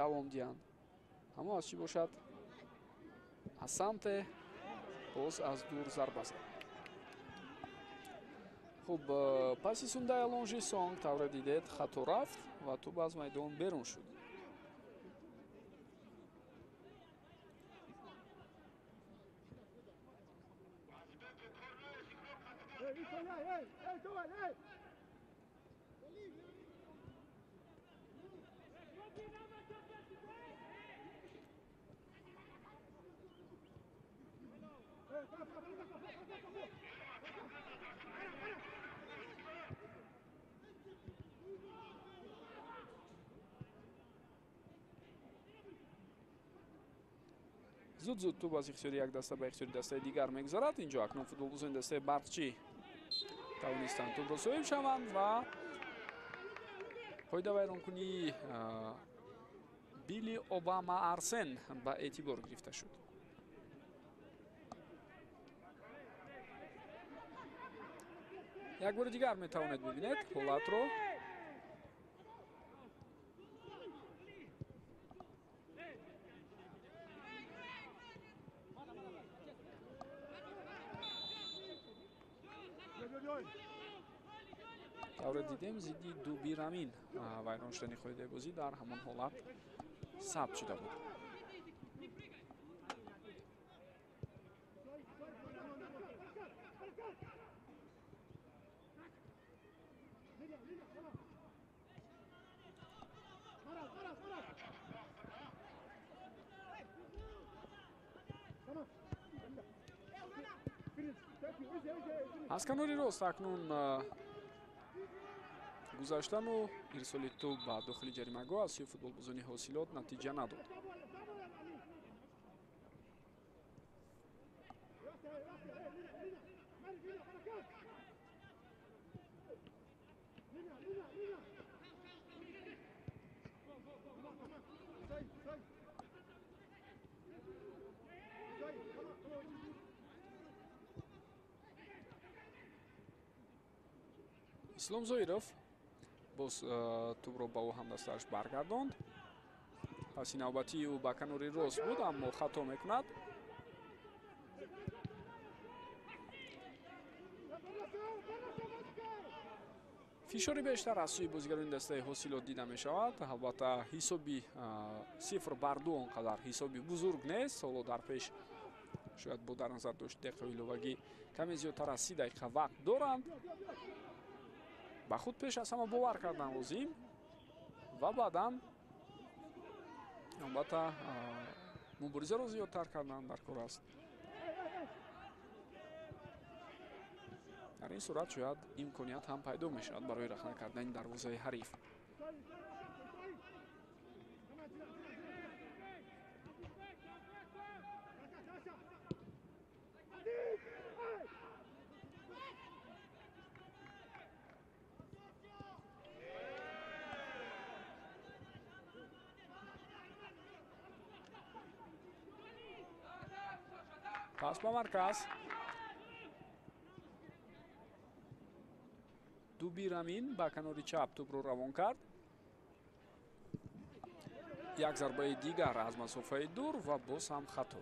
давом диҳанд. Аммо аз чӣ бошад, Асанте Боз аз дур зарба зад. Хуб, паси Сундай Алонжи Сонг тавре дидед хато рафт ва тӯб аз майдон берун шуд. Зуд-зуд тӯб аз ихтиёри як даста ба ихтиёри дастаи дигар мегузарад. Инҷо акнун футболбозони дастаи Барқчӣ тавонистанд тӯбро соҳиб шаванд ва қоидавайронкунии Билли Обама Арсен ба эътибор гирифта шуд. Як бори дигар метавонед бибинед ҳолатро. Тавре дидем, зидди Дуби Рамин вайрон шудани қоидаи бозӣ дар ҳамон ҳолат сабт шуда буд. Аз канори рост акнун гузаштану ирсоли тӯб ба дохили ҷаримагоҳ аз сӯи футболбозони Ҳосилот натиҷа надод. Ислом Зоиров боз тӯбро ба ӯ ҳамдастааш баргардонд. Паси навбатии ӯ ба канори рост буд, аммо хато мекунад. Фишори бештар аз сӯи бозигарони дастаи Ҳосилот дида мешавад. Албатта, ҳисоби 0-2 он қадар ҳисоби бузург нест. Ҳоло дар пеш шояд бо дар назар дошт дақиқаи иловагӣ каме зиёдтар аз 30 дақиқа вақт доранд. Ба худ пеш аз ҳама бовар кардан лозим ва баъдан албатта муборизаро зиёдтар кардан дар кор аст. Дар ин сурат шояд имконият ҳам пайдо мешавад барои рахна кардани дарвозаи ҳариф. Пас ба марказ. Дуби Рамин ба канори чап тӯбро равон кард. Як зарбаи дигар аз масофаи дур ва боз ҳам хато.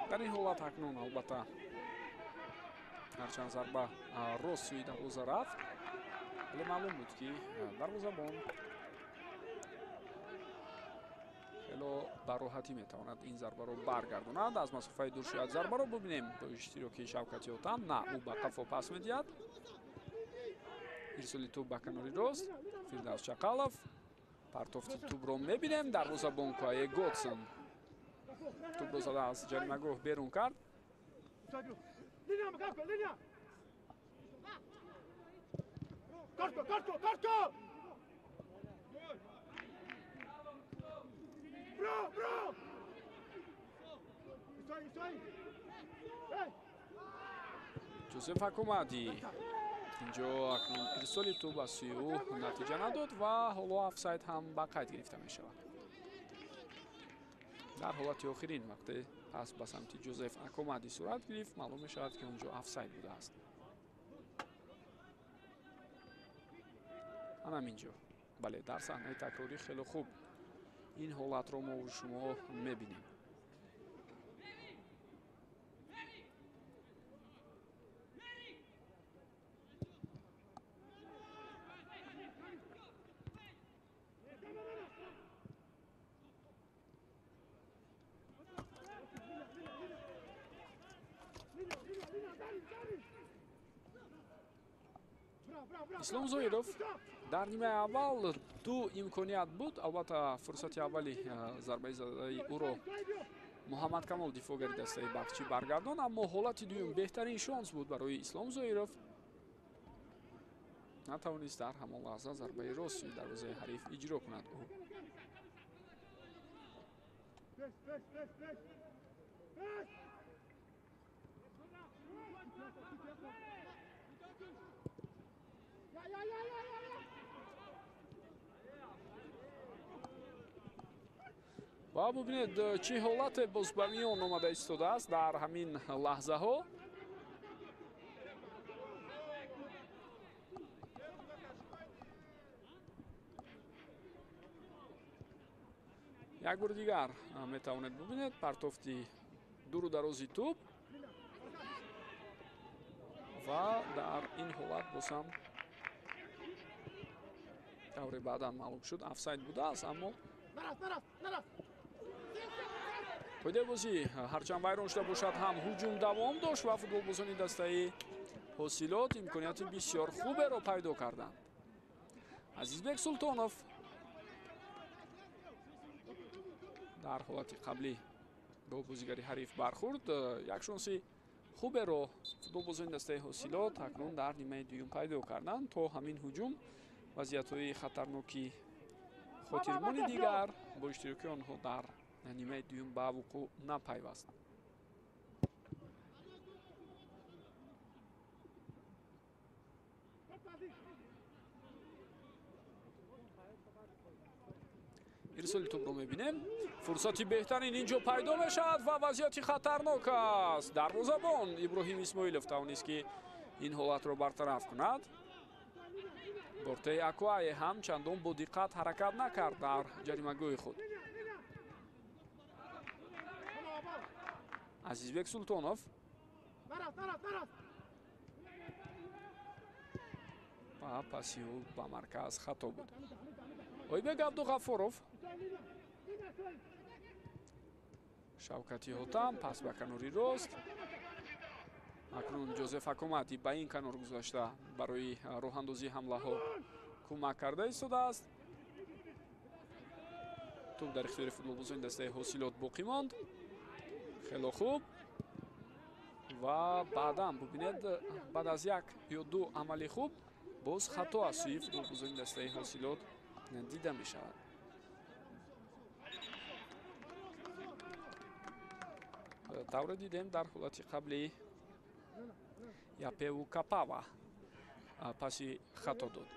Дар ин ҳолат акнун албатта ҳарчанд зарба рост сӯи дарвоза рафт, вале маълум буд, ки дарвозабон хело ба роҳатӣ метавонад ин зарбаро баргардонад. Аз масофаи дур шояд зарбаро бубинем бо иштироки Шавкати Отам. На, ӯ ба қафо пас медиҳад. Ирсоли тӯб ба канори рост. Фирдавс Чақалов партофти тӯбро мебинем. Дарвозабон Куае Готсон тӯбро зада аз ҷаримагоҳ берун кард. Ҷозеф Акомади инҷо акнун ирсоли тӯб аз сӯи ӯ натиҷа надод ва ҳоло офсайд ҳам ба қайд гирифта мешавад. Дар ҳолати охирин вақте пас ба самти Ҷозеф Акомади сурат гирифт, маълум мешавад, ки онҷо офсайд будааст. Анам инҷо, бале, дар саҳнаи такрорӣ хеле хуб ин ҳолатро мо шумо мебинем. Ислом Зоиров дар нимаи аввал ду имконият буд. Албатта, фурсати аввали зарбаи задаи ӯро Муҳаммад Камол, дифоъгари дастаи Барқчӣ, баргардон, аммо ҳолати дуюм беҳтарин шонс буд барои Ислом Зоиров. Натавонист дар ҳамон лаҳза зарбаи рост сӯи дарвозаи ҳариф иҷро кунад ӯ. Ва бубинед, чӣ ҳолате боз ба миён омада истодааст дар ҳамин лаҳзаҳо. Як бори дигар метавонед бубинед партофти дуру дарози тӯб ва дар ин ҳолат боз ҳам тавре баъдан маълум шуд, офсайд будааст, аммо қоидаи бозӣ ҳарчанд вайрон шуда бошад ҳам ҳуҷум давом дошт ва футболбозони дастаи Ҳосилот имконияти бисёр хуберо пайдо карданд. Азизбек Султонов дар ҳолати қаблӣ бо бозигари ҳариф бархӯрд. Як шонси хуберо футболбозони дастаи Ҳосилот акнун дар нимаи дуюм пайдо карданд. То ҳамин ҳуҷум вазъиятҳои хатарноки хотирмони дигар бо иштироки онҳо дар нимаи дуюм ба вуқӯъ напайваст. Ирсоли тӯбро мебинем. Фурсати беҳтарин инҷо пайдо мешавад ва вазъияти хатарнок аст. Дарвозабон Иброҳим Исмоилов тавонист, ки ин ҳолатро бартараф кунад. Бортаи Акуае ҳам чандон бо диққат ҳаракат накард дар ҷаримагоҳи худ. Азизбек Султонов ва паси ӯ ба марказ хато буд. Ойбек Абдуғаффоров, Шавкати Ҳотам пас ба канори рост. Акнун Ҷозеф Акомади ба ин канор гузашта барои роҳандозии ҳамлаҳо кӯмак карда истодааст. Тӯб дар ихтиёри футболбозони дастаи Ҳосилот боқӣ монд. Хело хуб. Ва баъдан бубинед, баъд аз як ё ду амали хуб боз хато аз сӯи футболбозони дастаи Ҳосилот дида мешавад. Тавре дидем, дар ҳолати қаблӣ Япеву Капава паси хато дод.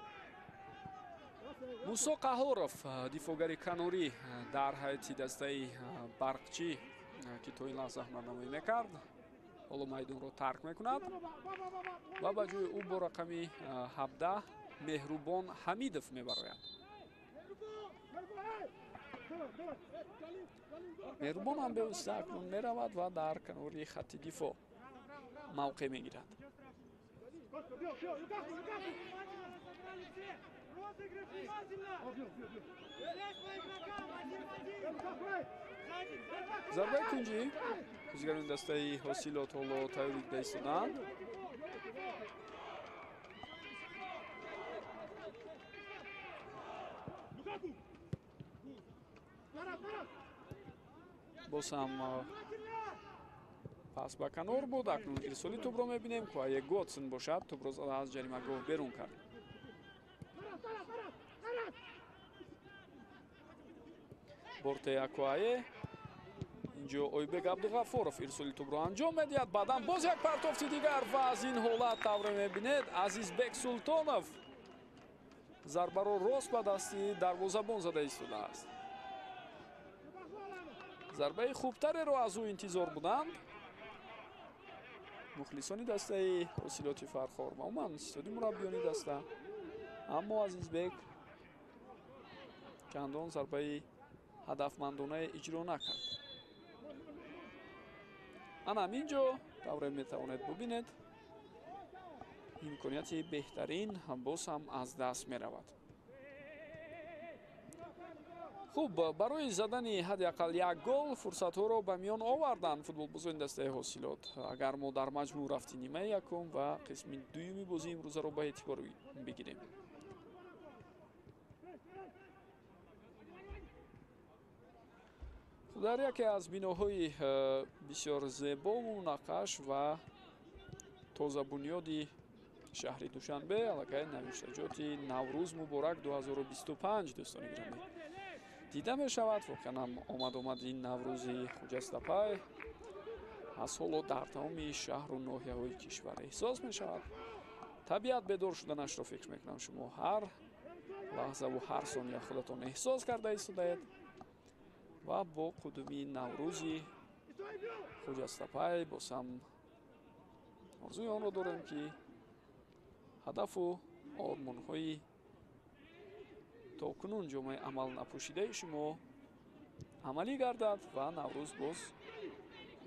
Мусо Қаҳоров, дифоъгари канорӣ дар ҳайати дастаи Барқчӣ, ки то ин лаҳза ҳунарнамоӣ мекард, ҳоло майдонро тарк мекунад ва ба ҷои ӯ бо рақами 17 Меҳрубон Ҳамидов мебарояд. Меҳрубон ҳам бевосита акнун меравад ва дар канори хатти дифоъ мавқеъ мегирад. Зарбаи кунҷӣ бозигарони дастаи Ҳосилот ҳоло тайёрӣ дида истоданд. Боз ҳам пас ба канор буд. Акнун ирсоли тӯбро мебинем. Куае Готсен бошад, тӯбро зада аз ҷаримагоҳ берун кард. Борте Акуае Инҷо Ойбек Абдуғаффоров ирсоли тӯбро анҷом медиҳад. Баъдан боз як партофти дигар ва аз ин ҳолат тавре мебинед Азизбек Султонов зарбаро рост ба дасти дарвозабон зада истодааст. Зарбаи хубтареро аз ӯ интизор буданд мухлисони дастаи Ҳосилоти Фархор ва умуман ситоди мураббиёни даста, аммо Азизбек чандон зарбаи ҳадафмандонае иҷро накард. Ана ҳамин ҷо тавре метавонед бубинед, имконияти беҳтарин боз ҳам аз даст меравад. Хуб, барои задани ҳадди ақал як гол фурсатҳоро ба миён оварданд футболбозони дастаи Ҳосилот. Агар мо дар маҷмӯъ рафти нимаи якум ва қисми дуюми бозии имрӯзаро ба эътибор бигирем. Дар яке аз биноҳои бисёр зебову нақаш ва тозабунёди шаҳри Душанбе аллакай навиштаҷоти Наврӯз муборак 2025 дӯстони гиромӣ дида мешавад. Воқеан ҳам омад-омади Наврӯзи Хуҷастапай аз ҳоло дар тамоми шаҳру ноҳияҳои кишвар эҳсос мешавад. Табиат бедор шуданашро фикр мекунам шумо ҳар лаҳзаву ҳар сония худатон эҳсос карда истодаед ва бо қудуми Наврӯзи Хуҷастапай боз ҳам орзуи онро дорем, ки ҳадафу ормонҳои то кунун ҷомаи амал напӯшидаи шумо амалӣ гардад ва Наврӯз боз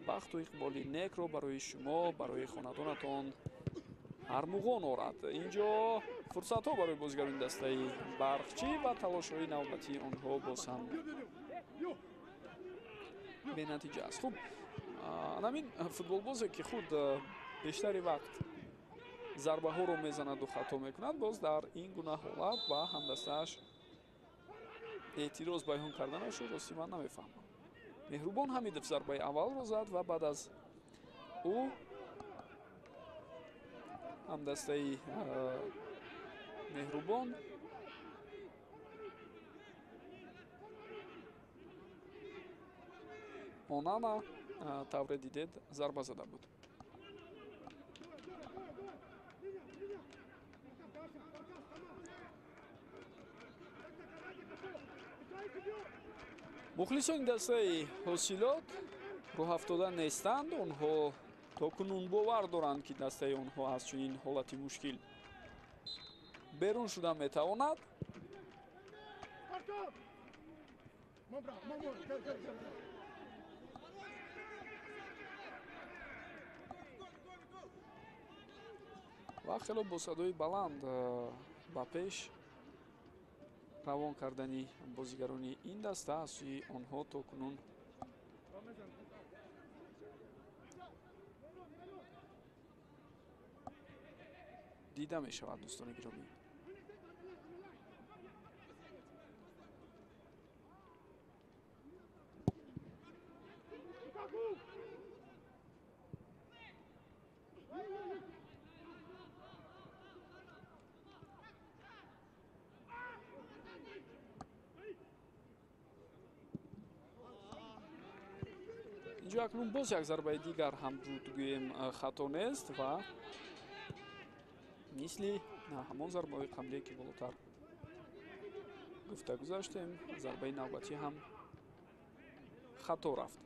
бахту иқболи некро барои шумо, барои хонадонатон армуғон орад. Инҷо фурсатҳо барои бозигарони дастаи Барқчӣ ва талошҳои навбатии онҳо боз ҳам бенатиҷа аст. Хуб, ҳамин футболбозе, ки худ бештари вақт зарбаҳоро мезанаду хато мекунад, боз дар ин гуна ҳолат ба ҳамдастааш эътироз баён карданашро рости ман намефаҳмам. Меҳрубон Ҳамидов зарбаи аввалро зад ва баъд аз ӯ ҳамдастаи Меҳрубон Онана тавре дидед зарба зада буд. Мухлисони дастаи Ҳосилот рӯҳафтода нестанд. Онҳо то кунун бовар доранд, ки дастаи онҳо аз чунин ҳолати мушкил берун шуда метавонад. Ва хело бо садои баланд ба пеш равон кардани бозигарони ин даста аз сӯи онҳо то кунун дида мешавад, дӯстони гиромӣ. Инҷо акнун боз як зарбаи дигар ҳам буд, гӯем хато нест ва мисли ҳамон зарбаҳои қаблие, ки болотар гуфта гузаштем, зарбаи навбатӣ ҳам хато рафт.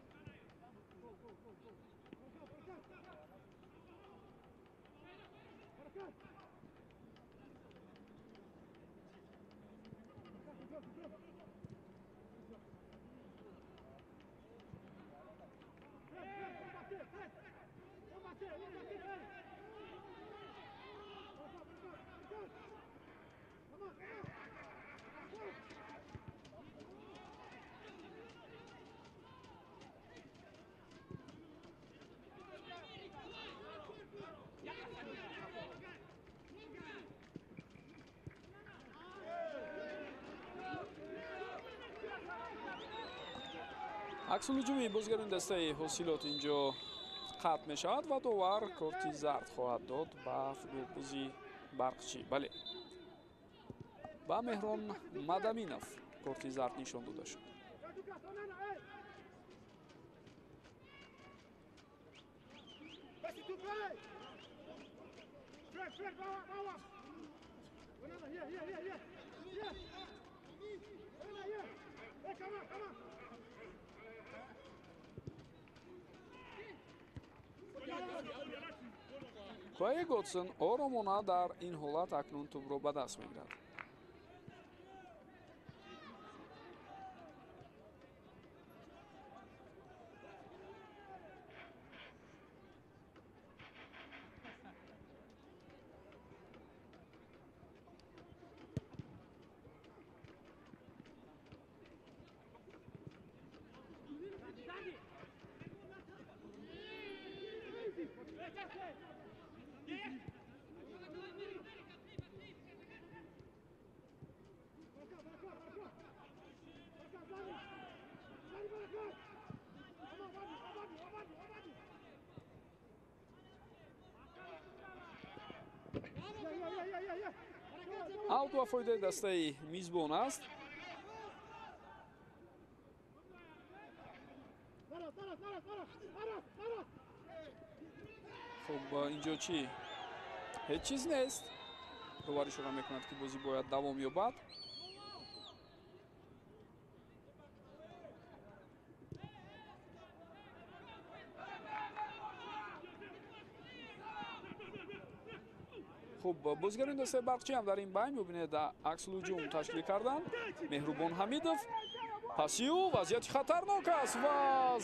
Аксулҳуҷуми бозигарони дастаи Ҳосилот инҷо қатъ мешавад ва довар корти зард хоҳад дод ба футболбози Барқчӣ. Бале, ба Меҳрон Мадаминов корти зард нишон дода шуд. Квае Готсон оромона дар ин ҳолат акнун тӯбро ба даст мегирад. Аут ва фоидаи дастаи мизбон аст. Хуб, инҷо чӣ? Ҳеҷ чиз нест. Довар ишора мекунад, ки бозӣ бояд давом ёбад. Хуб, бозигарони дастаи Барқчӣ ҳам дар ин байн мебинед аксулҳуҷум ташкил карданд. Меҳрубон Ҳамидов паси ӯ вазъияти хатарнок аст ва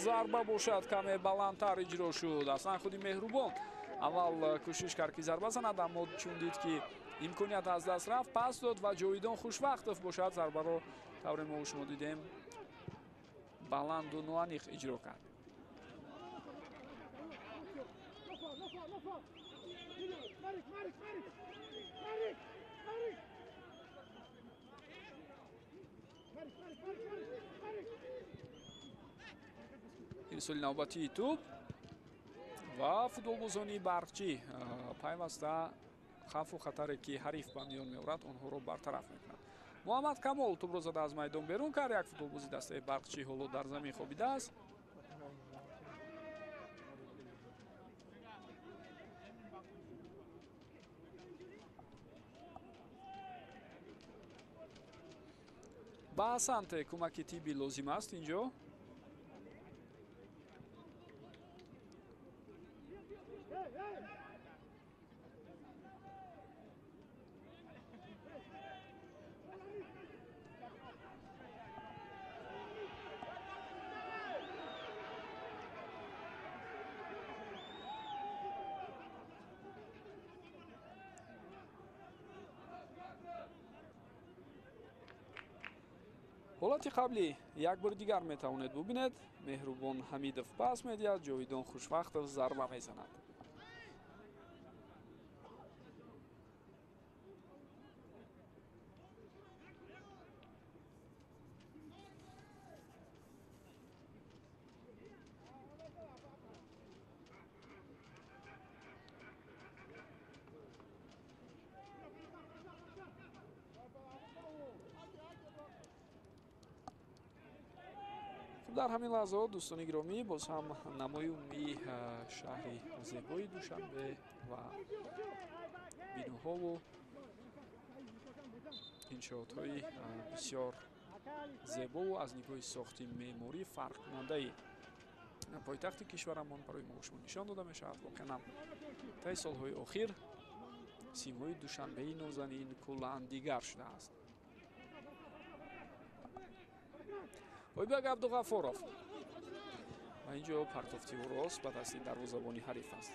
зарба бошад каме баландтар иҷро шуд. Аслан худи Меҳрубон аввал кӯшиш кард, ки зарба занад, аммо чун дид, ки имконият аз даст рафт, пас дод ва Ҷовидон Хушвақтов бошад зарбаро тавре мо шумо дидем баланду ноаниқ иҷро кард. Ирсоли навбатии тӯб ва футболбозони Барқчӣ пайваста хавфу хатаре, ки ҳариф ба миён меорад, онҳоро бартараф мекунад. Муҳаммад Камол тӯбро зада аз майдон берун кард. Як футболбози дастаи Барқчӣ ҳоло дар замин хобидааст. Ба Асанте кӯмаки тиббӣ лозим аст инҷо. Ҳолати қаблӣ як бори дигар метавонед бубинед. Меҳрубон Ҳамидов пас медиҳад, Ҷовидон Хушвақтов зарба мезанад. Дар ҳамин лаҳзаҳо, дӯстони гиромӣ, боз ҳам намои умумии шаҳри зебои Душанбе ва биноҳову иншоотҳои бисёр зебову аз нигоҳи сохти меъморӣ фарқкунандаи пойтахти кишварамон барои мо шумо нишон дода мешавад. Воқеан ҳам таи солҳои охир симои Душанбеи нозанин куллан дигар шудааст. Ойбек Абдуғафоров ва инҷо партофти ӯ рост ба дасти дарвозабони ҳариф аст.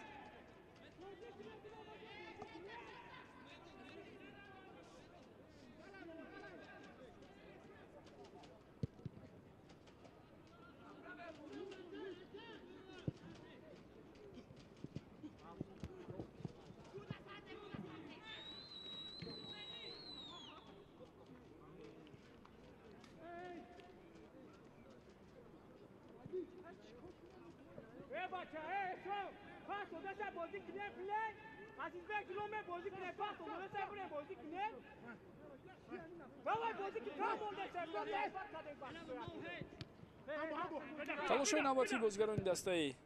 Талошҳои навбатии бозигарони дастаи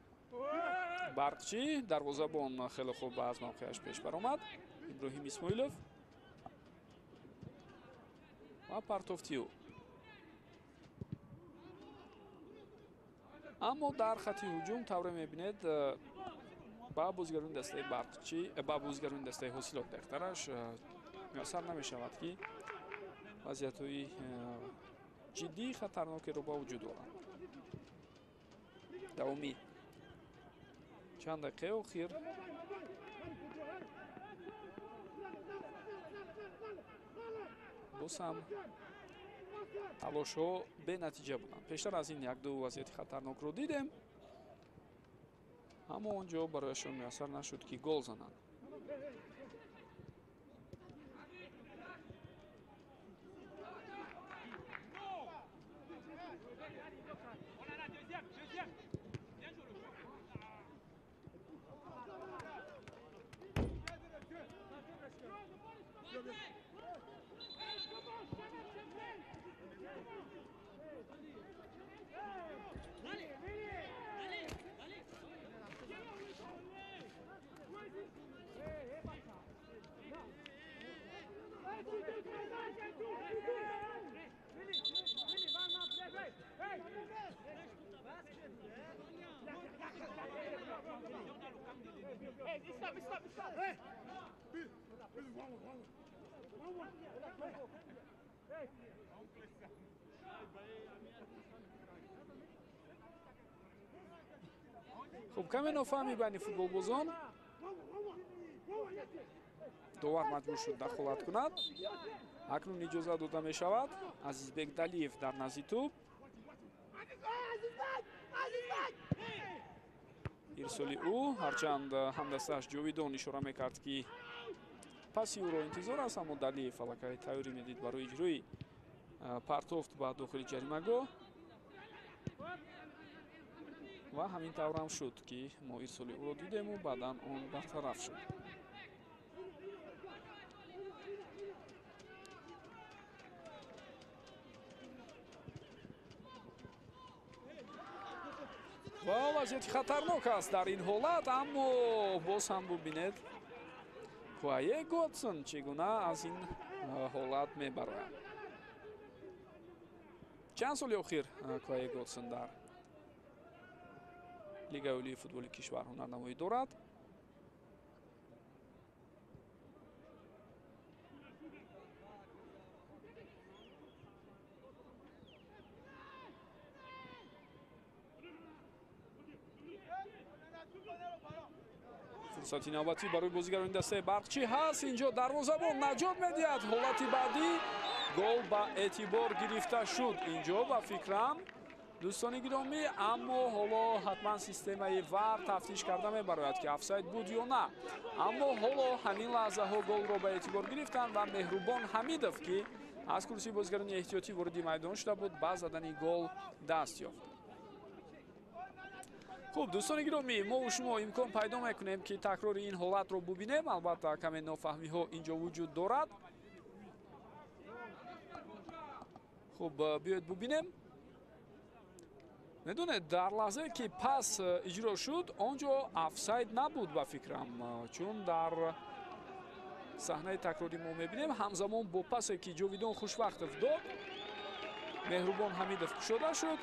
Барқчӣ. Дарвозабон хеле хуб аз мавқеаш пеш баромад. Иброҳим Исмоилов ва партофти ӯ. Аммо дар хати ҳуҷум тавре мебинед ба бозигарони дастаи Барқчӣ, ба бозигарони дастаи Ҳосилот дақиқтараш муяссар намешавад, ки вазъиятҳои ҷиддии хатарнокеро ба вуҷуд оранд. Давоми чанд дақиқаи охир боз ҳам талошҳо бенатиҷа буданд. Пештар аз ин як-ду вазъияти хатарнокро дидем, аммо он ҷо барояшон муяссар нашуд, ки гол зананд. Хуб, каме нофаҳмӣ байни футболбозон. Довар маҷбур шуд дахолат кунад. Акнун иҷоза дода мешавад. Азизбек Далиев дар назди тӯб. Ирсоли ӯ, ҳарчанд ҳамдастааш Ҷовидон ишора мекард, ки паси ӯро интизор аст, аммо Далиев аллакай тайёрӣ медид барои иҷрои партофт ба дохили ҷаримагоҳ ва ҳамин таврам шуд, ки мо ирсоли ӯро дидему баъдан он бартараф шуд. Ва вазъияти хатарнок аст дар ин ҳолат, аммо боз ҳам бубинед Куае Готсон чӣ гуна аз ин ҳолат мебарояд. Чанд соли охир Куае Готсон дар Лигаи олии футболи кишвар ҳунарнамоӣ дорад. Фурсати навбатӣ барои бозигарони дастаи Барқчӣ ҳаст. Инҷо дарвозабон наҷот медиҳад. Ҳолати баъдӣ гол ба эътибор гирифта шуд. Инҷо ба фикрам дӯстони гиромӣ, аммо ҳоло ҳатман системаи вар тафтиш карда мебарояд, ки офсайд буд ё на. Аммо ҳоло ҳамин лаҳзаҳо голро ба эътибор гирифтанд ва Меҳрубон Ҳамидов, ки аз курсии бозигарони эҳтиётӣ вориди майдон шуда буд, ба задани гол даст ёфт. Хуб, дӯстони гиромӣ, мо шумо имкон пайдо мекунем, ки такрори ин ҳолатро бубинем. Албатта каме нофаҳмиҳо инҷо вуҷуд дорад. Хуб, биёед бубинем. Медонед, дар лаҳзае ки пас иҷро шуд, он ҷо офсайд набуд ба фикрам, чун дар саҳнаи такрорӣ мо мебинем ҳамзамон бо пасе ки Ҷовидон Хушвақтов дод, Меҳрубон Ҳамидов кушода шуд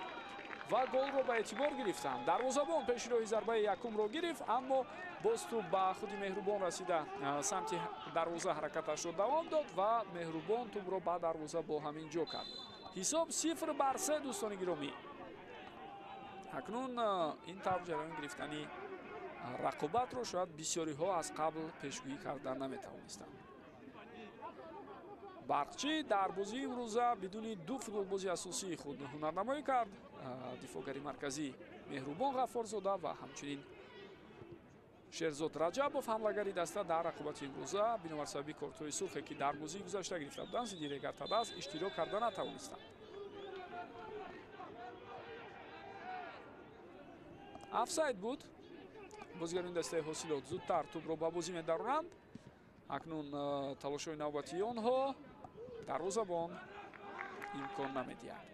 ва голро ба эътибор гирифтанд. Дарвозабон пеши роҳи зарбаи якумро гирифт, аммо боз тӯб ба худи Меҳрубон расида самти дарвоза ҳаракаташро давом дод ва Меҳрубон тӯбро ба дарвоза бо ҳамин ҷо кард. Ҳисоб 0-3 дӯстони гиромӣ. Акнун ин тавр ҷараён гирифтани рақобатро шояд бисёриҳо аз қабл пешгӯӣ карда наметавонистанд. Барқчӣ дар бозии имрӯза бидуни ду футболбози асосии худ ҳунарнамоӣ кард. Дифоъгари марказӣ Меҳрубон Ғаффорзода ва ҳамчунин Шерзод Раҷабов ҳамлагари даста дар рақобати имрӯза бинобар сабаби кортҳои сурхе, ки дар бозии гузашта гирифта буданд, зидди Регар-ТадАЗ иштирок карда натавонистанд. Офсайд буд. Бозигарони дастаи Ҳосилот зудтар тӯбро ба бозӣ медаронанд. Акнун талошҳои навбатии онҳо дарвозабон имкон намедиҳад.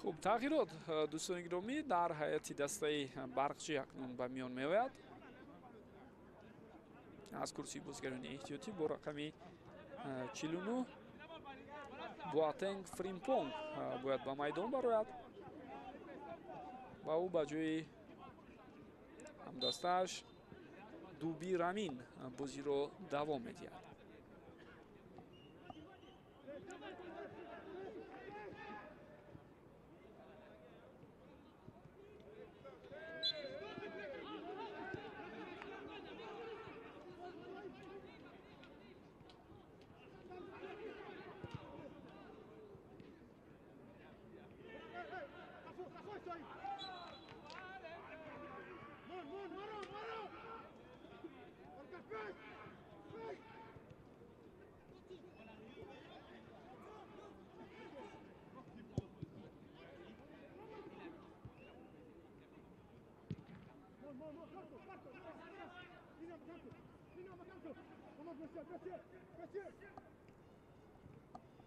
Хуб, тағйирот, дӯстони гиромӣ, дар ҳайати дастаи Барқчӣ акнун ба миён меояд. Аз курсии бозигарони эҳтиётӣ бо рақами 49 Буатенг Фримпонг бояд ба майдон барояд ва ӯ ба ҷои ҳамдастааш Дуби Рамин бозиро давом медиҳад.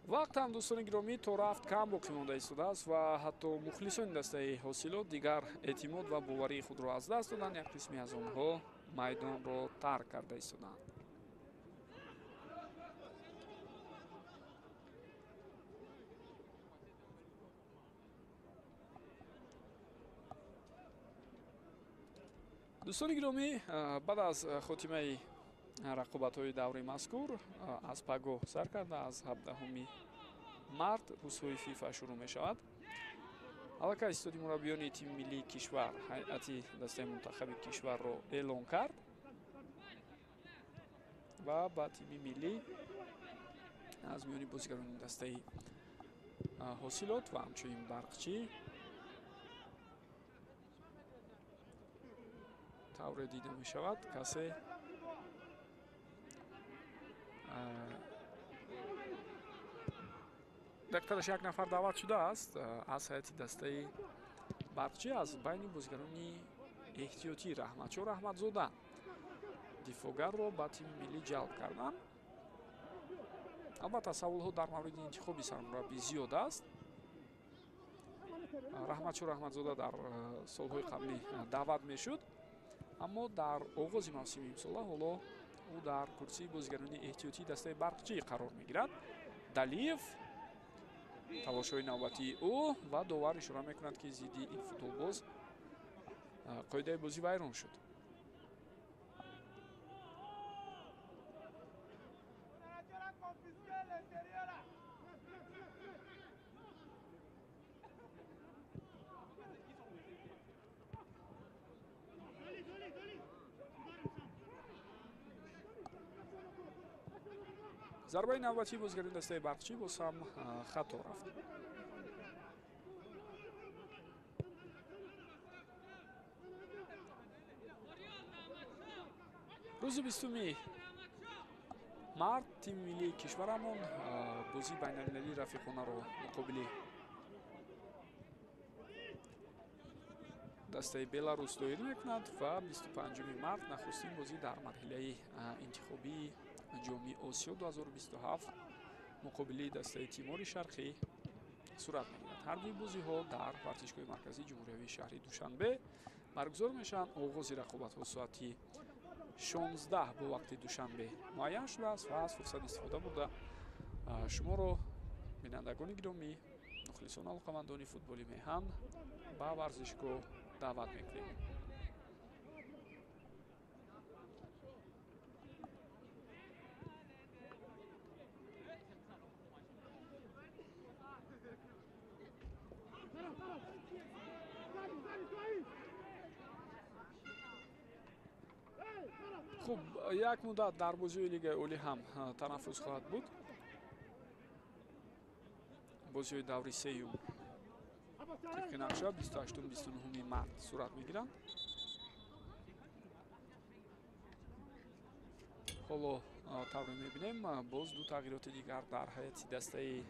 Вақт ҳам, дӯстони гиромӣ, то рафт кам боқӣ монда истодааст ва ҳатто мухлисони дастаи Ҳосилот дигар эътимод ва боварии худро аз даст доданд. Як қисме аз онҳо майдонро тарк карда истоданд. Дӯстони гиромӣ, баъд аз хотимаи рақобатҳои даври мазкур аз пагоҳ сар карда аз 17 март рӯзҳои ФИФА шурӯъ мешавад. Аллакай истоди мураббиёни тими миллии кишвар ҳайати дастаи мунтахаби кишварро эълон кард ва ба тими миллӣ аз миёни бозигарони дастаи Ҳосилот ва ҳамчунин Барқчӣ тавре дида мешавад, касе дактараш як нафар даъват шудааст аз ҳайати дастаи Барқчӣ аз байни бозигарони эҳтиётӣ Раҳматшо Раҳматзода дифоъгарро ба тими миллӣ ҷалб карданд. Албатта, саволҳо дар мавриди интихоби сармураббӣ зиёд аст. Раҳматшо Раҳматзода дар солҳои қаблӣ даъват мешуд, аммо дар оғози мавсими имсола ҳоло ӯ дар курсии бозигарони эҳтиётии дастаи Барқчӣ қарор мегирад. Далиев, талошҳои навбатии ӯ ва довар ишора мекунад, ки зидди ин футболбоз қоидаи бозӣ вайрон шуд. Зарбаи навбатии бозигарони дастаи Барқчӣ боз ҳам хато рафт. Рӯзи 20 март тими миллии кишварамон бозии байналмилалии рафиқонаро муқобили дастаи Беларус доир мекунад ва 25 март нахустин бозӣ дар марҳилаи интихобии ҷоми Осиё 2027 муқобили дастаи Тимори Шарқӣ сурат мегирад. Ҳар дуи бозиҳо дар варзишгоҳи марказии ҷумҳуриявии шаҳри Душанбе баргузор мешаванд. Оғози рақобатҳо соати 16 бо вақти Душанбе муайян шудааст ва аз фурсат истифода бурда шуморо, бинандагони гиромӣ, мухлисон, алоқамандони футболи меҳан, ба варзишгоҳ даъват мекунем. Хуб, як муддат дар бозиҳои Лигаи Олӣ ҳам танаффус хоҳад буд. Бозиҳои даври сеюм тибқи нақша 28-29 март сурат мегиранд. Ҳоло тавре мебинем, боз ду тағйироти дигар дар ҳайати дастаи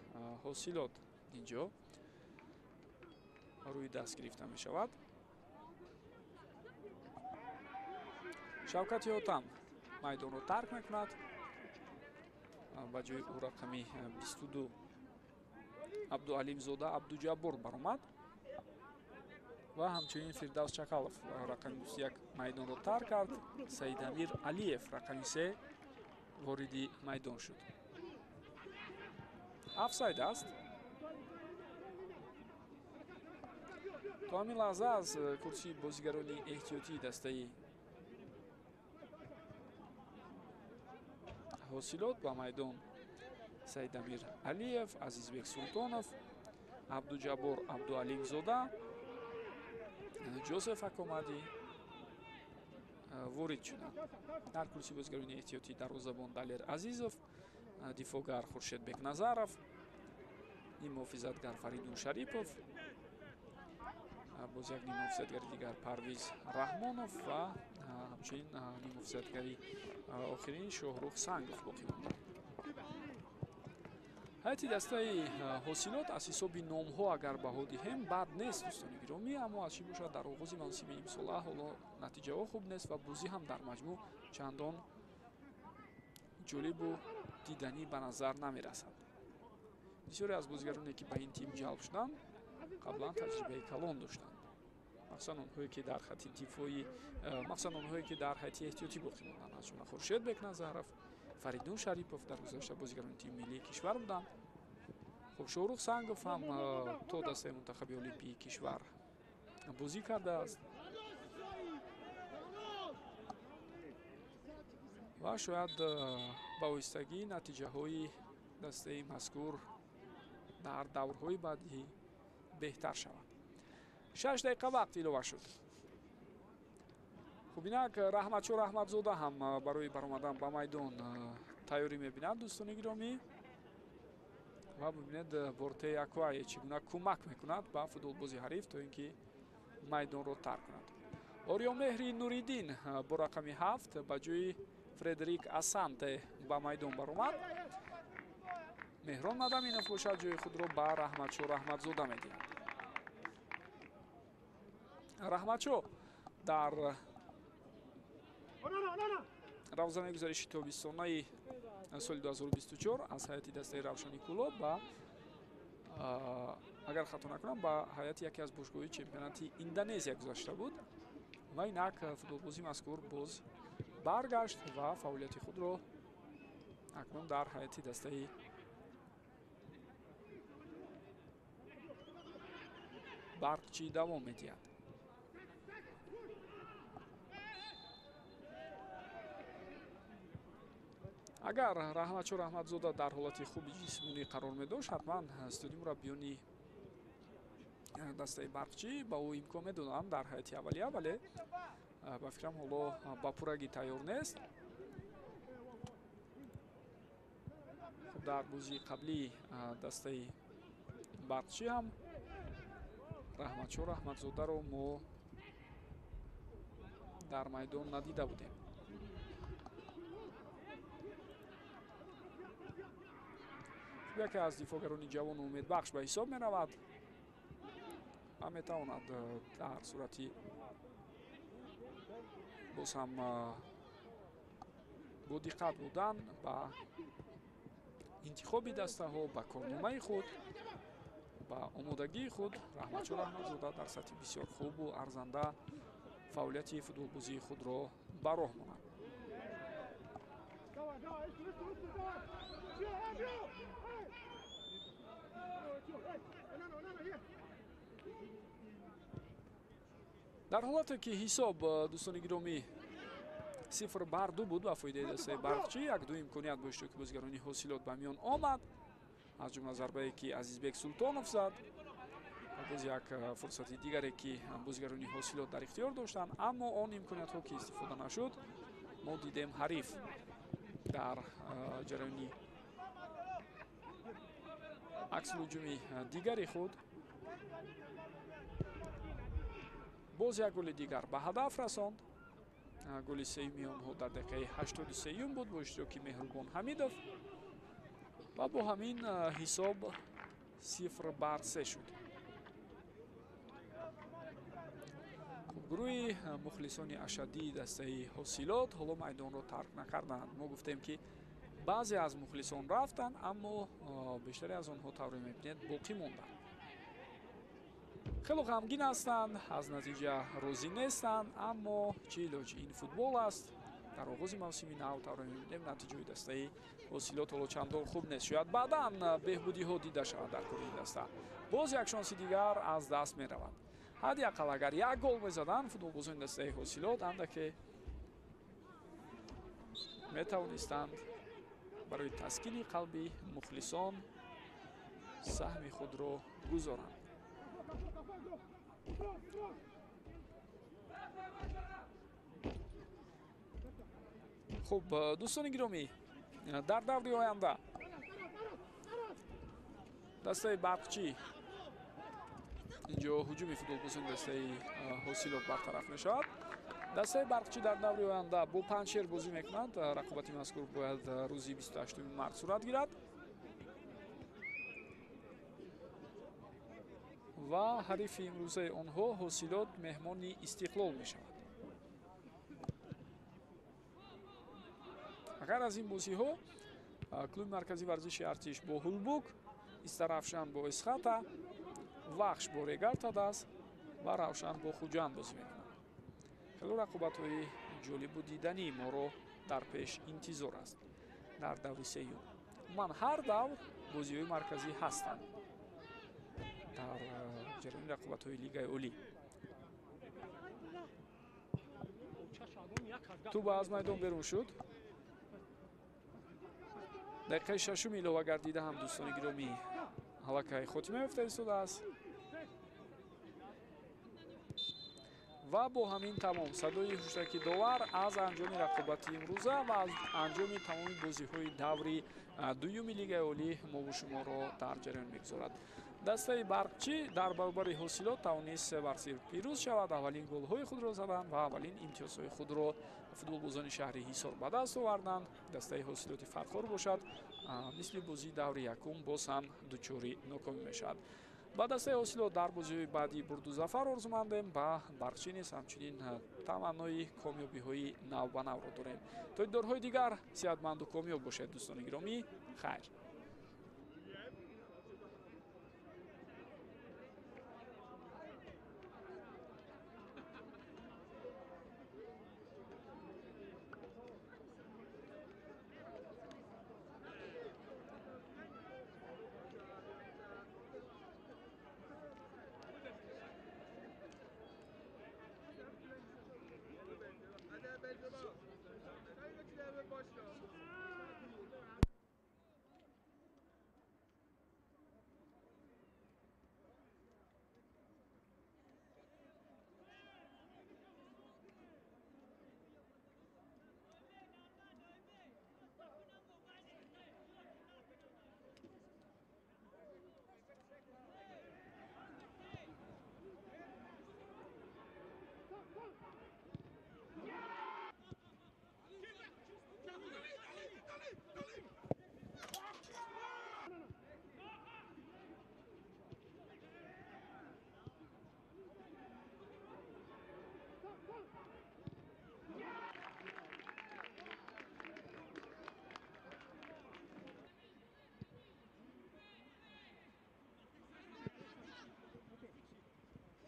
Ҳосилот инҷо рӯи даст гирифта мешавад. Шавкати Ҳотам майдонро тарк мекунад. Ба ҷои ӯ рақами 22 Абдуалимзода Абдуҷаббор баромад ва ҳамчунин Фирдавс Чакалов рақами 21 майдонро тарк кард. Саидамир Алиев рақами 3 вориди майдон шуд. Офсайд аст. То ҳамин лаҳза аз курсии бозигарони эҳтиётии дастаи Ҳосилот ба майдон Саидамир Алиев, Азизбек Султонов, Абдуҷаббор Абдуалимзода, Ҷозеф Акомадӣ ворид шуданд. Дар курсии бозигарони эҳтиётӣ дарвозабон Далер Азизов, дифоъгар Хуршед Бекназаров, ниммуҳофизатгар Фаридун Шарипов, боз як ниммуҳофизатгари дигар Парвиз Раҳмонов ва ҳамчунин ниммуҳофизатгари охирин Шоҳрух Сангов боқӣ монд. Ҳайати дастаи Ҳосилот аз ҳисоби номҳо агар баҳо диҳем бад нест, дӯстони гиромӣ, аммо аз чӣ бошад дар оғози мавсими имсола ҳоло натиҷаҳо хуб нест ва бозӣ ҳам дар маҷмӯъ чандон ҷолибу диданӣ ба назар намерасад. Бисёре аз бозигароне ки ба ин тим ҷалб шуданд қаблан таҷрибаи калон доштанд, махсусан онҳое ки дар хати дифоӣ, махсусан онҳое ки дар ҳайати эҳтиётӣ боқӣ монданд, аз ҷумла Хуршед Бекназаров, Фаридун Шарипов дар гузашта бозигарони тими миллии кишвар буданд. Хуб, Шоҳрух Сангов ҳам то дастаи мунтахаби олимпии кишвар бозӣ кардааст ва шояд ба оҳистагӣ натиҷаҳои дастаи мазкур дар даврҳои баъдӣ беҳтар шавад. 6 дақиқа вақт илова шуд. Хуб, инак Раҳматшо Раҳматзода ҳам барои баромадан ба майдон тайёрӣ мебинад, дӯстони гиромӣ, ва бибинед Бортеи Аквае чӣ гуна кӯмак мекунад ба футболбози ҳариф то ин ки майдонро тарк кунад. Ориёмеҳри Нуриддин бо рақами 7 ба ҷои Фредерик Асанте ба майдон баромад. Меҳрон Мадаминов бошад ҷои худро ба Раҳматшо Раҳматзода медиҳад. Раҳматшо дар равзанаи гузариши тобистонаи соли 2024 аз ҳайати дастаи Равшани Кӯлоб ба, агар хато накунам, ба ҳайати яке аз бошгоҳҳои чемпионати Индонезия гузашта буд ва инак футболбози мазкур боз баргашт ва фаъолияти худро акнун дар ҳайати дастаи Барқчӣ давом медиҳад. Агар Раҳматшо Раҳматзода дар ҳолати хуби ҷисмонӣ қарор медошт, ҳатман студии мураббиёни дастаи Барқчӣ ба ӯ имкон медоданд дар ҳайати аввалия, вале ба фикрам ҳоло ба пуррагӣ тайёр нест. Хуб, дар бозии қаблии дастаи Барқчӣ ҳам Раҳматшо Раҳматзодаро мо дар майдон надида будем. Яке аз дифоъгарони ҷавону умедбахш ба ҳисоб меравад ва метавонад дар сурати боз ҳам бо диққат будан ба интихоби дастаҳо, ба корномаи худ, ба омодагии худ Раҳматшо Раҳматзода дар сатҳи бисёр хубу арзанда фаъолияти футболбозии худро ба роҳ монад. Дар ҳолате ки ҳисоб, дӯстони гиромӣ, 0-2 буд ба фоидаи дастаи Барқчӣ, як-ду имконият бо иштироки бозигарони Ҳосилот ба миён омад, аз ҷумла зарбае ки Азизбек Султонов зад ва боз як фурсати дигаре ки бозигарони Ҳосилот дар ихтиёр доштанд, аммо он имкониятҳо ки истифода нашуд, мо дидем ҳариф дар ҷараёни аксулҳуҷуми дигари худ боз як голи дигар ба ҳадаф расонд. Голи сеюми онҳо дар дақиқаи 83 буд бо иштироки Меҳрубон Ҳамидов ва бо ҳамин ҳисоб 0-3 шуд. Гурӯҳи мухлисони ашаддии дастаи Ҳосилот ҳоло майдонро тарк накарданд. Мо гуфтем ки Баъзе аз мухлисон рафтанд, аммо бештаре аз онҳо тавре мебинед боқӣ монданд. Хело ғамгин ҳастанд, аз натиҷа розӣ нестанд, аммо чӣ илоҷ, ин футбол аст. Дар оғози мавсими нав тавре мебинем натиҷаи дастаи Ҳосилот ҳоло чандон хуб нест. Шояд баъдан беҳбудиҳо дида шавад дар кори ин даста. Боз як шонси дигар аз даст меравад. Ҳадди ақал агар як гол мезаданд футболбозони дастаи Ҳосилот, андаке метавонистанд барои таскини қалби мухлисон саҳми худро гузоранд. Хуб, дӯстони гиромӣ, дар даври оянда дастаи Барқчӣ, инҷо ҳуҷуми футболбозони дастаи Ҳосилот бартараф мешавад. Дастаи Барқчӣ дар даври оянда бо Панҷшер бозӣ мекунад. Рақобати мазкур бояд рӯзи 28 март сурат гирад ва ҳарифи имрӯзаи онҳо Ҳосилот меҳмони Истиқлол мешавад. Ғайр аз ин бозиҳо клуби марказии варзиши Артиш бо Ҳулбук, Истарафшан бо Исхата, Вахш бо Регар-ТадАЗ ва Равшан бо Хуҷанд бозӣ мекунанд. Хело рақобатҳои ҷолибу диданӣ моро дар пеш интизор аст дар даври сеюм. Умуман ҳар давр бозиҳои марказӣ ҳастанд дар ҷараёни рақобатҳои Лигаи Олӣ. Туба аз майдон берун шуд. Дақиқаи шашум илова гардида ҳам дӯстони гиромӣ аллакай хотима ёфта истодааст ва бо ҳамин тамом садои ҳуштаки довар аз анҷоми рақобати имрӯза ва аз анҷоми тамоми бозиҳои даври дуюми Лигаи Олӣ мову шуморо дар ҷараён мегузорад. Дастаи Барқчӣ дар баробари Ҳосилот тавонист 3-0 пирӯз шавад. Аввалин голҳои худро заданд ва аввалин имтиёзҳои худро футболбозони шаҳри Ҳисор ба даст оварданд. Дастаи Ҳосилоти Фархор бошад, мисли бозии даври якум боз ҳам дучори нокомӣ мешавад. Ба дастаи Ҳосилот дар бозиҳои баъдӣ бурду зафар орзумандем. Ба Барқчӣ низ ҳамчунин таманнои комёбиҳои навбанавро дорем. То дидорҳои дигар сиҳатманду комёб бошед дӯстони гиромӣ. Хайр.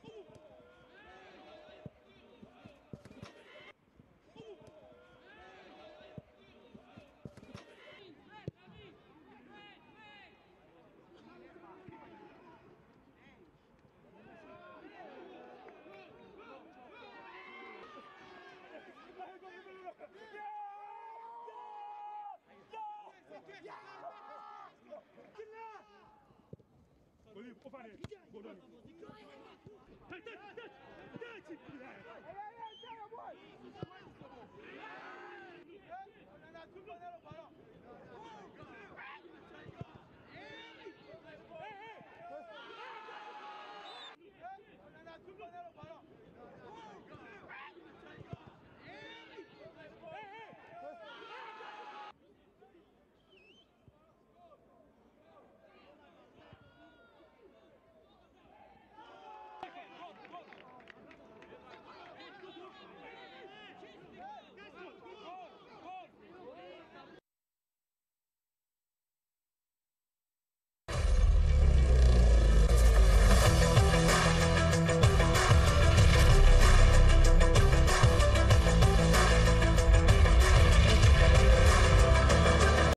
Hey,